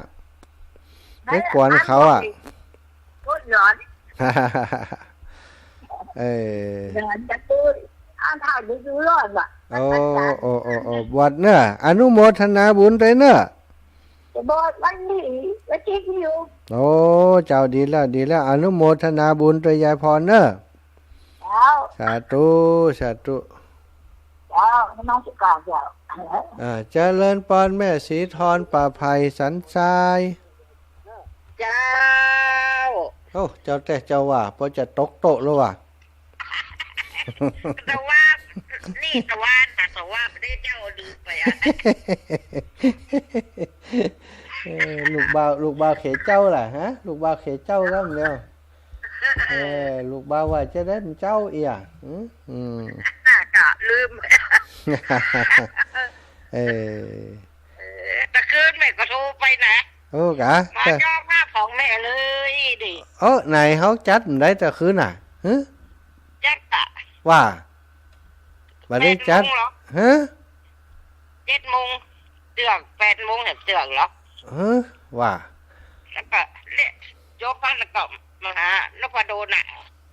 ไปกวนเขาอ่ะ ปุ้นหลอน เออ หลอนจะปุ้น อ้าว ถ้าดูดูรอดว่ะ โอ้ โอ้ โอ้ โอ้ บวชเนาะ อนุโมทนาบุญด้วยเนาะ จะบวชวันนี้ วันที่อยู่ โอ้ เจ้า ดีแล้ว ดีแล้ว อนุโมทนาบุญด้วยยายพรเนาะ เจ้า สาธุ สาธุ เจ้า นมัสการเจ้า อ่า เจริญปอนแม่ศรีธร ป่าไผ่ สันทราย เจ้า โอ้ เจ้าแต่เจ้าว่า พอจะตกโต๊ะแล้วว่ะ แต่ว่า นี่แต่ว่า แต่ว่าไม่ได้เจ้าลืมไปอ่ะ เออ ลูกบ่าว ลูกบ่าวเขยเจ้าล่ะฮะ ลูกบ่าวเขยเจ้าก็เดียว เออ ลูกบ่าวว่าจะได้เป็นเจ้าเอีย อืม อืม กะลืม เออ เออ ตะคืนแม่ก็โทรไปนะ โอ้กะ มาจองภาพ ของแม่เลยดิ เออ ไหนเฮาจัดบ่ได้แต่คืนน่ะ ฮะ จัดอะ ว่า บ่ได้จัด แปดโมงเหรอ ฮะ เจ็ดโมงเตื้อง แปดโมงแหมเตื้องเหรอ ฮะ ว่า แล้วก็เละ โยมพระแล้วก็มาหานพดลน่ะ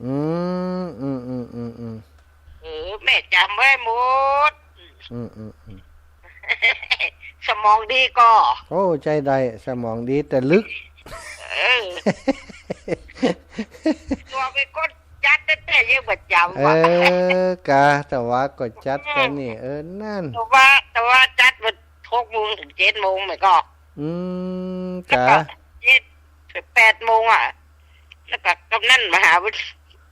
อืม อืม อืม อืม อืม เออ แม่จ๋ำไว้หมด อืม อืม อืม สมองดีก่อ โอ้ ใจ๊ได้ สมองดีแต่ลึก เออ ตัวเป๋นคนจัดแต๊ๆ ยังบ่จ๋ำ เออ ว่ะ กะ แต่ว่าก็จัดกั๋นนี่ เออ นั่น แต่ว่า แต่ว่าจัดบ่หกโมงเตื้องเจ็ดโมงแม่ก่อ อืม แล้วก็ กะ เจ็ด แปดโมงอะ แล้วก็กำนันมหาวิทย์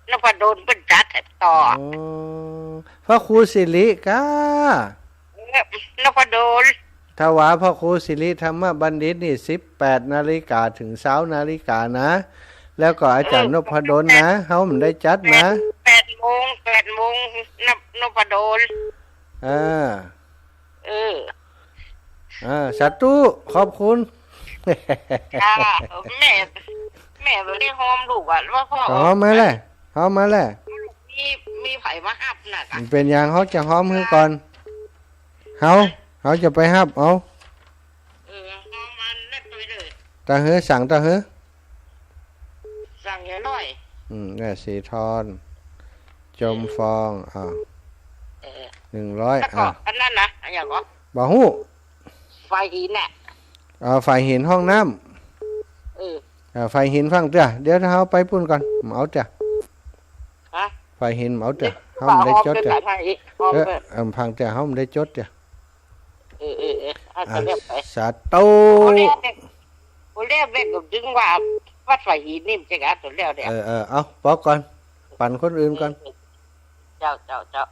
นพดลเปิ้นจัดแถมต่อ อ๋อ พระครูสิริกะ เออ นพดล ถวายพระครูสิริธรรมบัณฑิตนี่ สิบแปดนาฬิกาเตื้องซาวนาฬิกานะ แล้วก็อาจ๋ารย์ เออ นพดลนะ เฮาบ่ได้จัดนะ แปด แปดโมง แปดโมง นพ นพดล อ่า เออ อ่า สาธุ ขอบคุณ จ้า แม่ แม่บ่ได้หอมลูกอะ ว่าพ่อ หอมมาแหละ หอมมาแหละ มี มีใผมาฮับน่ะกะ เป๋นหยัง เฮาจะหอมหื้อก่อน เฮา เฮาจะไปฮับเอา เออ หอมมาแลกไปเลย ตะหื้อ สั่งตะหื้อ สั่งอย่างน้อย อืม แม่สีทร จมฟอง อ่า เออ หนึ่งร้อย แล้วก็ อ่า อันนั้นนะ อันหยังก่อ บ่ฮู้ ฝายหินน่ะ อ่า ฝายหินห้องน้ำ เออ อ่า ฝายหินฟั่งเตื้อ เดี๋ยวเฮาไปปู๊นก่อน เอาเตื้อ ฮะ ฝายหินเอาเตื้อ เฮาบ่ได้จดเตื้อ เออ เออ ฟั่งเตื้อ เฮาบ่ได้จดเตื้อ เออ เออ เออ อาจจะเรียกไป อ่ะ สาธุ โอ้ เรียก โอ้ เรียก เรียกก็ถึงว่าวัดฝายหินนี่มันจะกะตัวแล้วเนี่ย เออ เออ เอา ปอก่อน ปั๋นคนอื่นก่อน เออ เจ้า เจ้า เจ้า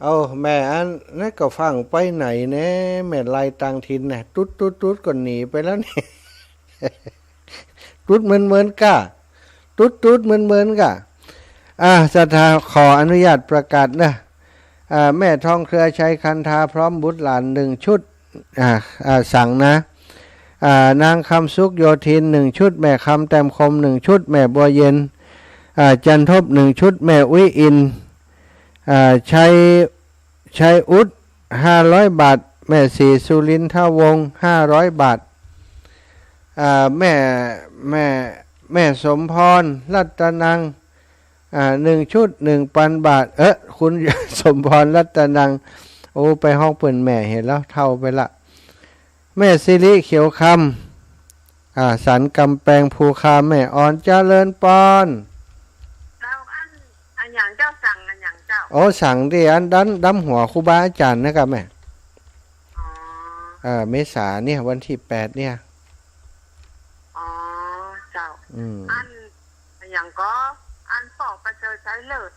เอา แม่อันนั้นก็ฟั่งไปไหนแน่ แม่ไล่ต่างถิ่นน่ะ ตุ๊ดตุ๊ดตุ๊ดก็หนีไปแล้วนี่ ตุ๊ดเหมือนๆ ก้า ตุ๊ดตุ๊ดเหมือนๆ ก้า อ่า ศรัทธาขออนุญาตประกาศนะ อ่า แม่ทองเครือชัยคันธาพร้อมบุตรหลานหนึ่งชุด อ่า อ่า สั่งนะ อ่า นางคำสุขโยธินหนึ่งชุด แม่คำแต้มคมหนึ่งชุด แม่บัวเย็น อ่า จันทบหนึ่งชุด แม่อุ๊ยอิน อ่า ชัย ชัยอุดห้าร้อยบาท แม่ศรีสุรินทวงศ์ห้าร้อยบาท อ่า แม่ แม่ แม่สมพรรัตนัง อ่า หนึ่งชุด หนึ่งปันบาท เอ๊ะ คุณสมพรรัตนัง โอ้ ไปฮ้องเปิ้นแม่ หันแล้วเฒ่าไปละ แม่สิริเขียวคำ อ่า สันกำแปงภูคา แม่ออนเจริญปอน เจ้า อัน อันหยังเจ้า สั่งอันหยังเจ้า โอ้ สั่งตี้อันด้าน ด้านหัวครูบาอาจ๋ารย์นะกะแม่ อ๋อ เอ่อ เมษาเนี่ย วันตี้แปดเนี่ย อ๋อ เจ้า อืม อัน อันหยังก่อ อันพ่อประเสริฐชัยเลิศ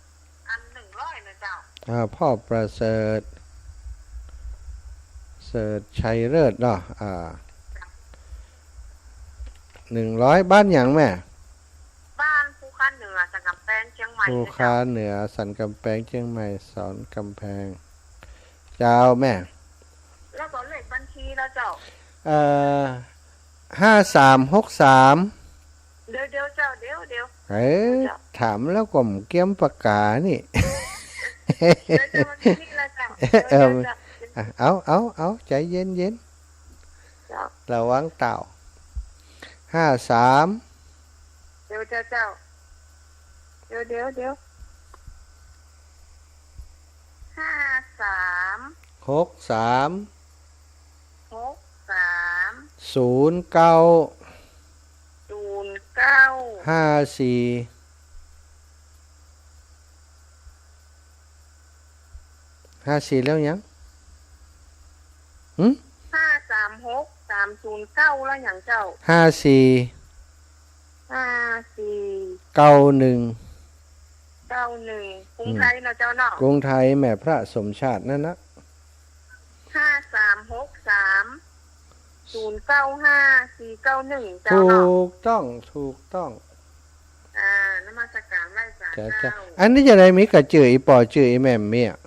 อันหนึ่งร้อยนะเจ้า อ่า พ่อประเสริฐ เสริฐชัยเลิศเนาะ อ่า หนึ่งร้อย บ้านหยังแม่ บ้านภูคาเหนือ สันกำแปง เจียงใหม่ ภูคาเหนือ สันกำแปง เจียงใหม่ สันกำแปง เจ้าแม่ แล้วก็เลขบัญชีแล้วเจ้า เอ่อ ห้าสามหกสาม เดี๋ยว เดี๋ยวเจ้า เดี๋ยว เดี๋ยว เออ เจ้า ถามแล้วก็บ่เกียมปากกานี่ เดี๋ยวเจ้า วันนี้ละเจ้า เดี๋ยว เออ เดี๋ยวเจ้า อ่ะ เอา เอา เอา ใจ๋เย็นๆ เจ้า ระวังเต้า ห้าสาม เดี๋ยวเจ้า เจ้า เดี๋ยว เดี๋ยว เดี๋ยว ห้าสาม หกสาม หกสาม ศูนย์เก้า ศูนย์เก้า ห้าสี่ ห้าสี่ แล้วหยัง หึ ห้าสามหก สามศูนย์เก้า แล้วหยังเจ้า ห้าสี่ ห้าสี่ เก้าหนึ่ง เก้าหนึ่ง กรุงไทยเนาะเจ้าเนาะ กรุงไทย แม่พระสมชาตินั่นนะ ห้าสามหกสาม ศูนย์เก้าห้า สี่เก้าหนึ่ง เจ้าเนาะ ถูกต้อง ถูกต้อง อ่า นมัสการไหว้สา เจ้า เจ้า เจ้า อันนี้จะได้มีกะจื้ออี่ป้อจื้ออี่แม่บ่มีอะ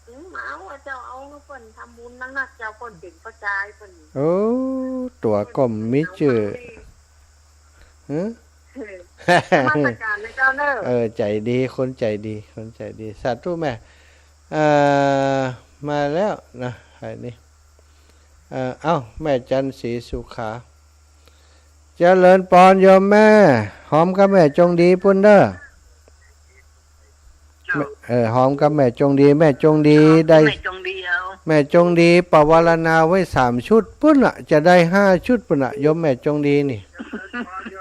อืม เอาอะเจ้า เอาเปิ้นทำบุญนักๆ เจ้า เปิ้นเป๋นป้อจายเปิ้น โอ้ ตั๋วก็บ่มีจื้อ หือ นมัสการนะเจ้าเนอะ เออ ใจ๋ดี คนใจ๋ดี คนใจ๋ดี สาธุแม่ เอ่อ มาแล้วนะ ใผนี่ เอ่อ เอ้า แม่จันทร์ศรีสุขา เจริญปอนโยมแม่ หอมกับแม่จงดีปุ้นเด้อ เจ้า แม่ เออ หอมกับแม่จงดี แม่จงดี หอมกับ ได้ แม่จงดีเอา แม่จงดีปวารณาไว้สามชุดปุ้นน่ะ จะได้ห้าชุดปุ้นน่ะ โยมแม่จงดีนี่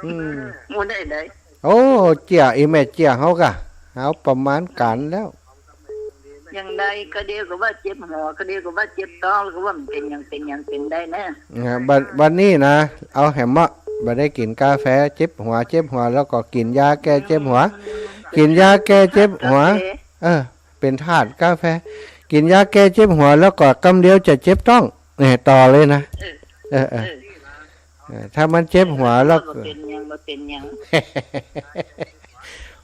อืม หมู่ใดใด โอ้ เจีย อีแม่เจียเฮากะ เอาประมาณก๋านแล้ว อย่างใดก็เดียวก็ว่าเจ็บหัว ก็เดียวก็ว่าเจ็บต๊อง ก็ว่ามันเป๋นหยัง เป๋นหยัง เป๋นได้นะ อ่า บัด บัดนี้นะ เอาแหมเนาะ บ่ได้กิ๋นกาแฟ เจ็บหัว เจ็บหัว แล้วก็กิ๋นยาแก้เจ็บหัว กิ๋นยาแก้เจ็บหัว กาแฟ เออ เป๋นธาตุกาแฟ กิ๋นยาแก้เจ็บหัว แล้วก็กำเดียวจะเจ็บต๊อง เนี่ย ต่อเลยนะ เออ เออ เออ เออ เออ ถ้ามันเจ็บหัวแล้ว บ่เป๋นหยัง บ่เป๋นหยัง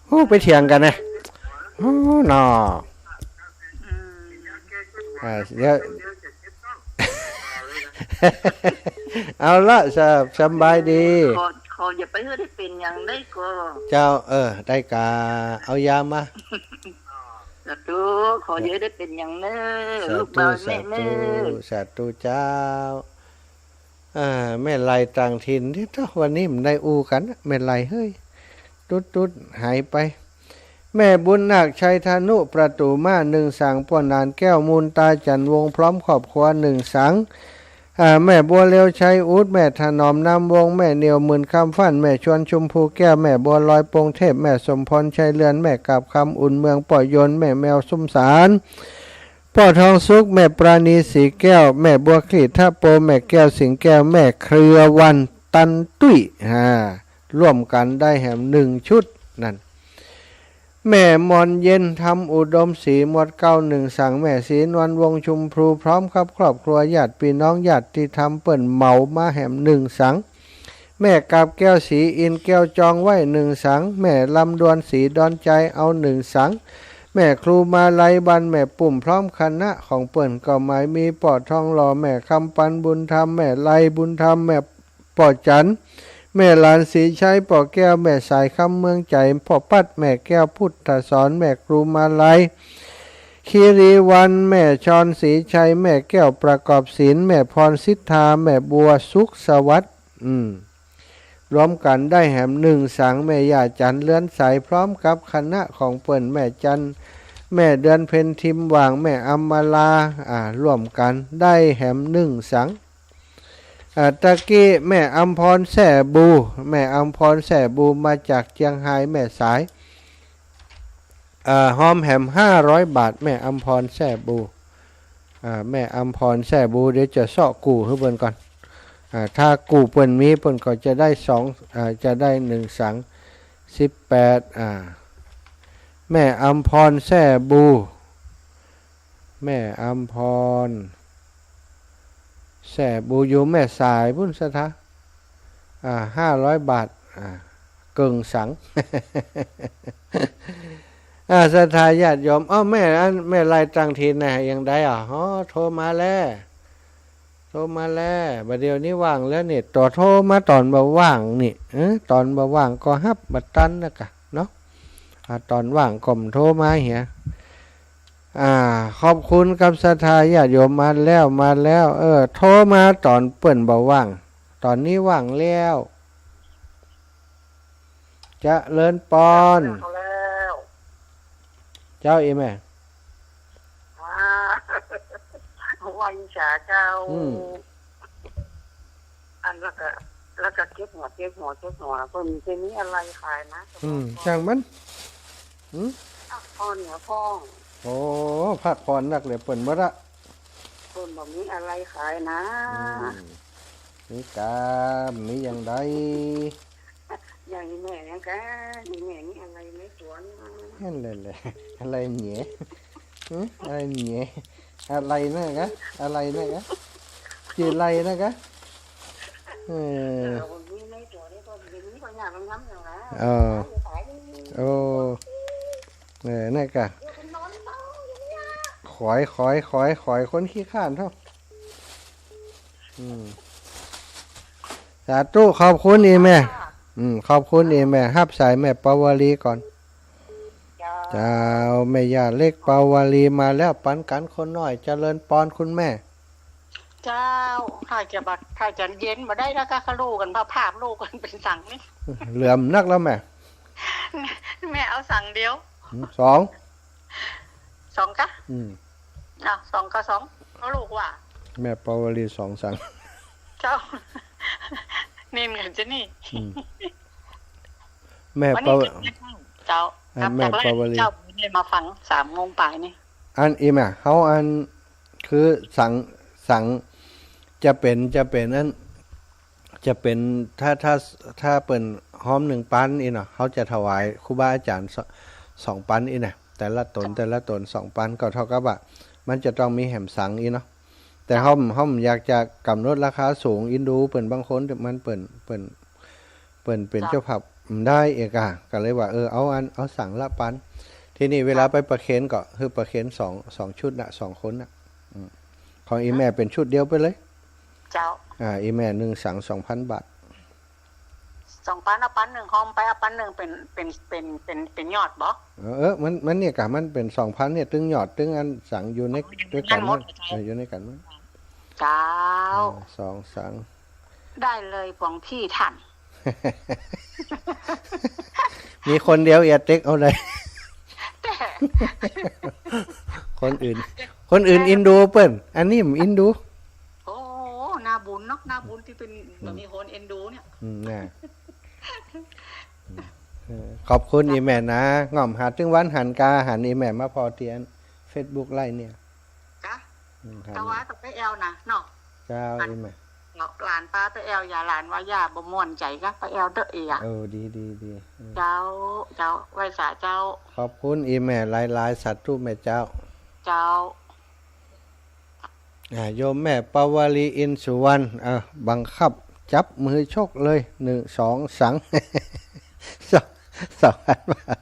โอ้ ไปเถียงกั๋นนะ โอ้ หนอ อืม อ่า เดี๋ยว เอาละ สะ- สำบายดี ขอ ขออย่าไปหื้อได้เป๋นหยังได้ก่อ เจ้า เออ ได้ก่า เอายามา สาธุ ขออย่าได้เป๋นหยังเน่อ สาธุ ลูกบ่าวแม่เน่อ สาธุ สาธุเจ้า อ่า แม่ไลต่างถิ่นนี่ วันนี้บ่ได้อู้กั๋น แม่ไลเฮ้ย ตุ๊ดๆ หายไป แม่บุญนาค ชัยธนุ ประตู๋ม่าน นึ่งสัง ป้อหนานแก้ว มูลตา จันทร์วงศ์ พร้อมครอบครัว นึ่งสัง อ่า แม่บัวเร็ว ชัยอุด แม่ถนอม นามวงศ์ แม่เหนี่ยว หมื่นคำ ฟั่น แม่ชวน ชมพูแก้ว แม่บัวลอย ปงเทพ แม่สมพร ชัยเรือน แม่กาบคำ อุ่นเมือง ป้อยนต์ แม่แมว สุมสาร ป้อทองสุข แม่ปราณี ศรีแก้ว แม่บัวคลีด ทะโป แม่แก้ว สิงห์แก้ว แม่เครือวัน ตันตุ้ย อ่า ร่วมกั๋นได้แหมนึ่งชุดนั่น แม่มอนเย็น ธรรมอุดมศรี หมวดเก้า นึ่งสัง แม่ศรีนวล วงศ์ชุมพลู พร้อมกับครอบครัว ญาติปี้น้อง ญาติธรรม เปิ้นเหมามาแหมนึ่งสัง แม่กาบแก้ว ศรีอินทร์แก้ว จองไว้นึ่งสัง แม่ลำดวน ศรีดอนชัย เอานึ่งสัง แม่ครูมาลัย บ้านแม่ปุ้ม พร้อมคณะของเปิ้นก็หมายมี ป้อทองหล่อ แม่คำปัน บุญธรรม แม่ไลบุญธรรม แม่ป้อจันทร์ แม่หลาน ศรีชัย ป้อแก้ว แม่สายคำ เมืองใจ๋ ป้อปั๊ด แม่แก้ว พุทธสอน แม่ครูมาลัย คีรีวรรณ แม่ชอน ศรีชัย แม่แก้ว ประกอบศิลป์ แม่พรสิทธา แม่บัว สุขสวัสดิ์ อืม รวมกั๋นได้แหมนึ่งสัง แม่ย่าจันทร์ เรือนใส พร้อมกับคณะของเปิ้น แม่จันทร์ แม่เดือนเพ็ญ ทิมหว่าง แม่อำมาลา อ่า ร่วมกั๋นได้แหมนึ่งสัง อ่า ตะกี้แม่อำพร แซ่บู แม่อำพร แซ่บู มาจากเจียงฮาย แม่สาย อ่า ฮอมแหมห้าร้อยบาท แม่อำพร แซ่บู อ่า แม่อำพร แซ่บู เดี๋ยวจะเซาะกู้หื้อเปิ้นก่อน อ่า ถ้ากู้เปิ้นมี เปิ้นก็จะได้สอง อ่า จะได้นึ่งสัง สิบแปด อ่า แม่อำพร แซ่บู แม่อำพร แซ่บู อยู่แม่สายปุ้น ศรัทธา อ่า ห้าร้อยบาท อ่า เกิ่งสัง อ่า ศรัทธาญาติโยม เอ้า แม่ อัน แม่ไลต่างถิ่นน่ะ ยังได้อ่ะ อ๋อ โทรมาแล้ว โทรมาแล้ว บ่าเดี่ยวนี้ว่างแล้วนี่ ต่อโทรมาต๋อนบ่าว่างนี่ เออ ต๋อนบ่าว่างก็ฮับบ่ตันนะกะเนาะ อ่า ต๋อนว่างก็บ่โทรมาเหีย อ่า ขอบคุณกับศรัทธาญาติโยม มาแล้ว มาแล้ว เออ โทรมาต๋อนเปิ้นบ่าว่าง ต๋อนนี้ว่างแล้ว เจริญปอน เจ้าแล้ว เจ้าอีแม่ อ่า ไหว้สาเจ้า อืม อันแล้วก็ แล้วก็เจ็บหัว เจ็บหัว เจ็บหัว เปิ้นจะมีอะไรขายนะ อืม ช่างมัน อืม ผักผ่อนเนี่ยพ่อง โอ้ ผักผ่อนนักเลยเปิ้นบ่ละ เปิ้นบ่มีอะไรขายนะ อืม มีกา มีอย่างใด อย่างอีแม่ยังกะ อีแม่มีอะไรในสวน นั่นแหละแหละ อะไรเหนีย หึ อะไรเหนีย อะไรนะกะ อะไรนะกะ จื่ออะไรนะกะ เออ เออ มีในสวนนี่ก็มี ก็ยากงามอย่างนะ เออ ขายอยู่ โอ้ เออ นั่นกะ เดี๋ยวมันนอนเฝ้าอยู่เนี่ย ขอย ขอย ขอย ขอยคนขี้คร้านเถาะ อืม สาธุ ขอบคุณอีแม่ ค่ะ อืม ขอบคุณอีแม่ ฮับสายแม่ปาวลีก่อน เจ้า เจ้า แม่ย่าเล็กปาวลีมาแล้ว ปันกันคนน้อย เจริญปอนคุณแม่ เจ้า ถ้าจะบ่ ถ้าจะเย็นบ่ได้แล้วก็ ก็ลูกกั๋น ภาพ ภาพลูกกั๋นเป๋นสังนี่ เหลื่อมนักแล้วแม่ แม่เอาสังเดียว อืม สอง สองกะ อืม อ้าว สองกะสอง เอาลูกว่า แม่ปาวลีสองสัง เจ้า นี่เหมือนจะนี่ อืม แม่ วันนี้ ปาว- เจ้า อ่ะ นับจากแรก แม่ปาวลี เจ้า นี่มาฟังสามโมงปลายนี่ อันอีแม่ เฮาอัน คือสัง สัง จะเป๋น จะเป๋นอัน จะเป๋น ถ้า ถ้า ถ้าเปิ้นฮอมหนึ่งปันอี้เนาะ เฮาจะถวายครูบาอาจ๋ารย์ส- สองปันอี้นะ แต่ละต๋น แต่ละต๋นสองปัน ก็เต้ากับว่า มันจะต้องมีแหมสังอี้เนาะ แต่เฮา เฮาบ่อยากจะก๋ำหนดราคาสูง อินดูเปิ้นบางคน มันเปิ้น เปิ้น เปิ้นเป๋น เจ้า เจ้าภาพบ่ได้เอกอะ ก็เลยว่า เออ เอาอัน เอาสังละปัน ทีนี้เวลา เจ้า ไปประเคนก็ คือประเคนสอง สองชุดน่ะ สองคนน่ะ อืม ของอีแม่เป๋นชุดเดียวไปเลย เจ้า อ่า อีแม่หนึ่งสังสองปันบาท สองปัน เอาปันหนึ่งฮอมไป เอาปันหนึ่งเป๋น เป๋น เป๋น เป๋น เป๋นยอดบ่ เออ เออ มัน มันเนี่ยกะ มันเป๋นสองปันเนี่ย ตึงยอด ตึงอันสังอยู่ใน อ๋อ อยู่ใน ด้วยกั๋น กั๋นหมด เออ อยู่ในกั๋นหมด เจ้า เออ สองสัง ได้เลยหลวงพี่ท่าน มีคนเดียวเอียดเต็กเอาเลย แต่ คนอื่น คนอื่นอินดูเปิ้น อันนี้บ่อินดู โอ้ หน้าบุญเนาะ หน้าบุญตี้เป๋น อืม บ่มีคนเอ็นดูเนี่ย อืม น่ะ เออ ขอบคุณอีแม่นะ ง่อมหาตึงวันหันกา หันอีแม่มาผ่อเตียนเฟซบุ๊กไลฟ์เนี่ย กะ อืม หัน แต่ว่าต้องไปแอวนะเนาะ เจ้า อัน อีแม่ เนาะ หลานป้าไปแอว อย่า หลานว่าอย่า บ่ม่วนใจ๋กะ ไปแอวเต๊อะเอีย เออ ดี ดี ดี อืม เจ้า เจ้า ไหว้สาเจ้า ขอบคุณอีแม่หลายๆ สาธุแม่เจ้า เจ้า อ่า โยมแม่ปาวลี อินสุวรรณ อ่า บังคับจับมือชกเลย หนึ่ง สอง สัง สอง สองปันบาท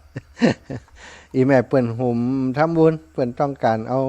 อีแม่เปิ้นหุมทำบุญ เปิ้นต้องก๋านเอา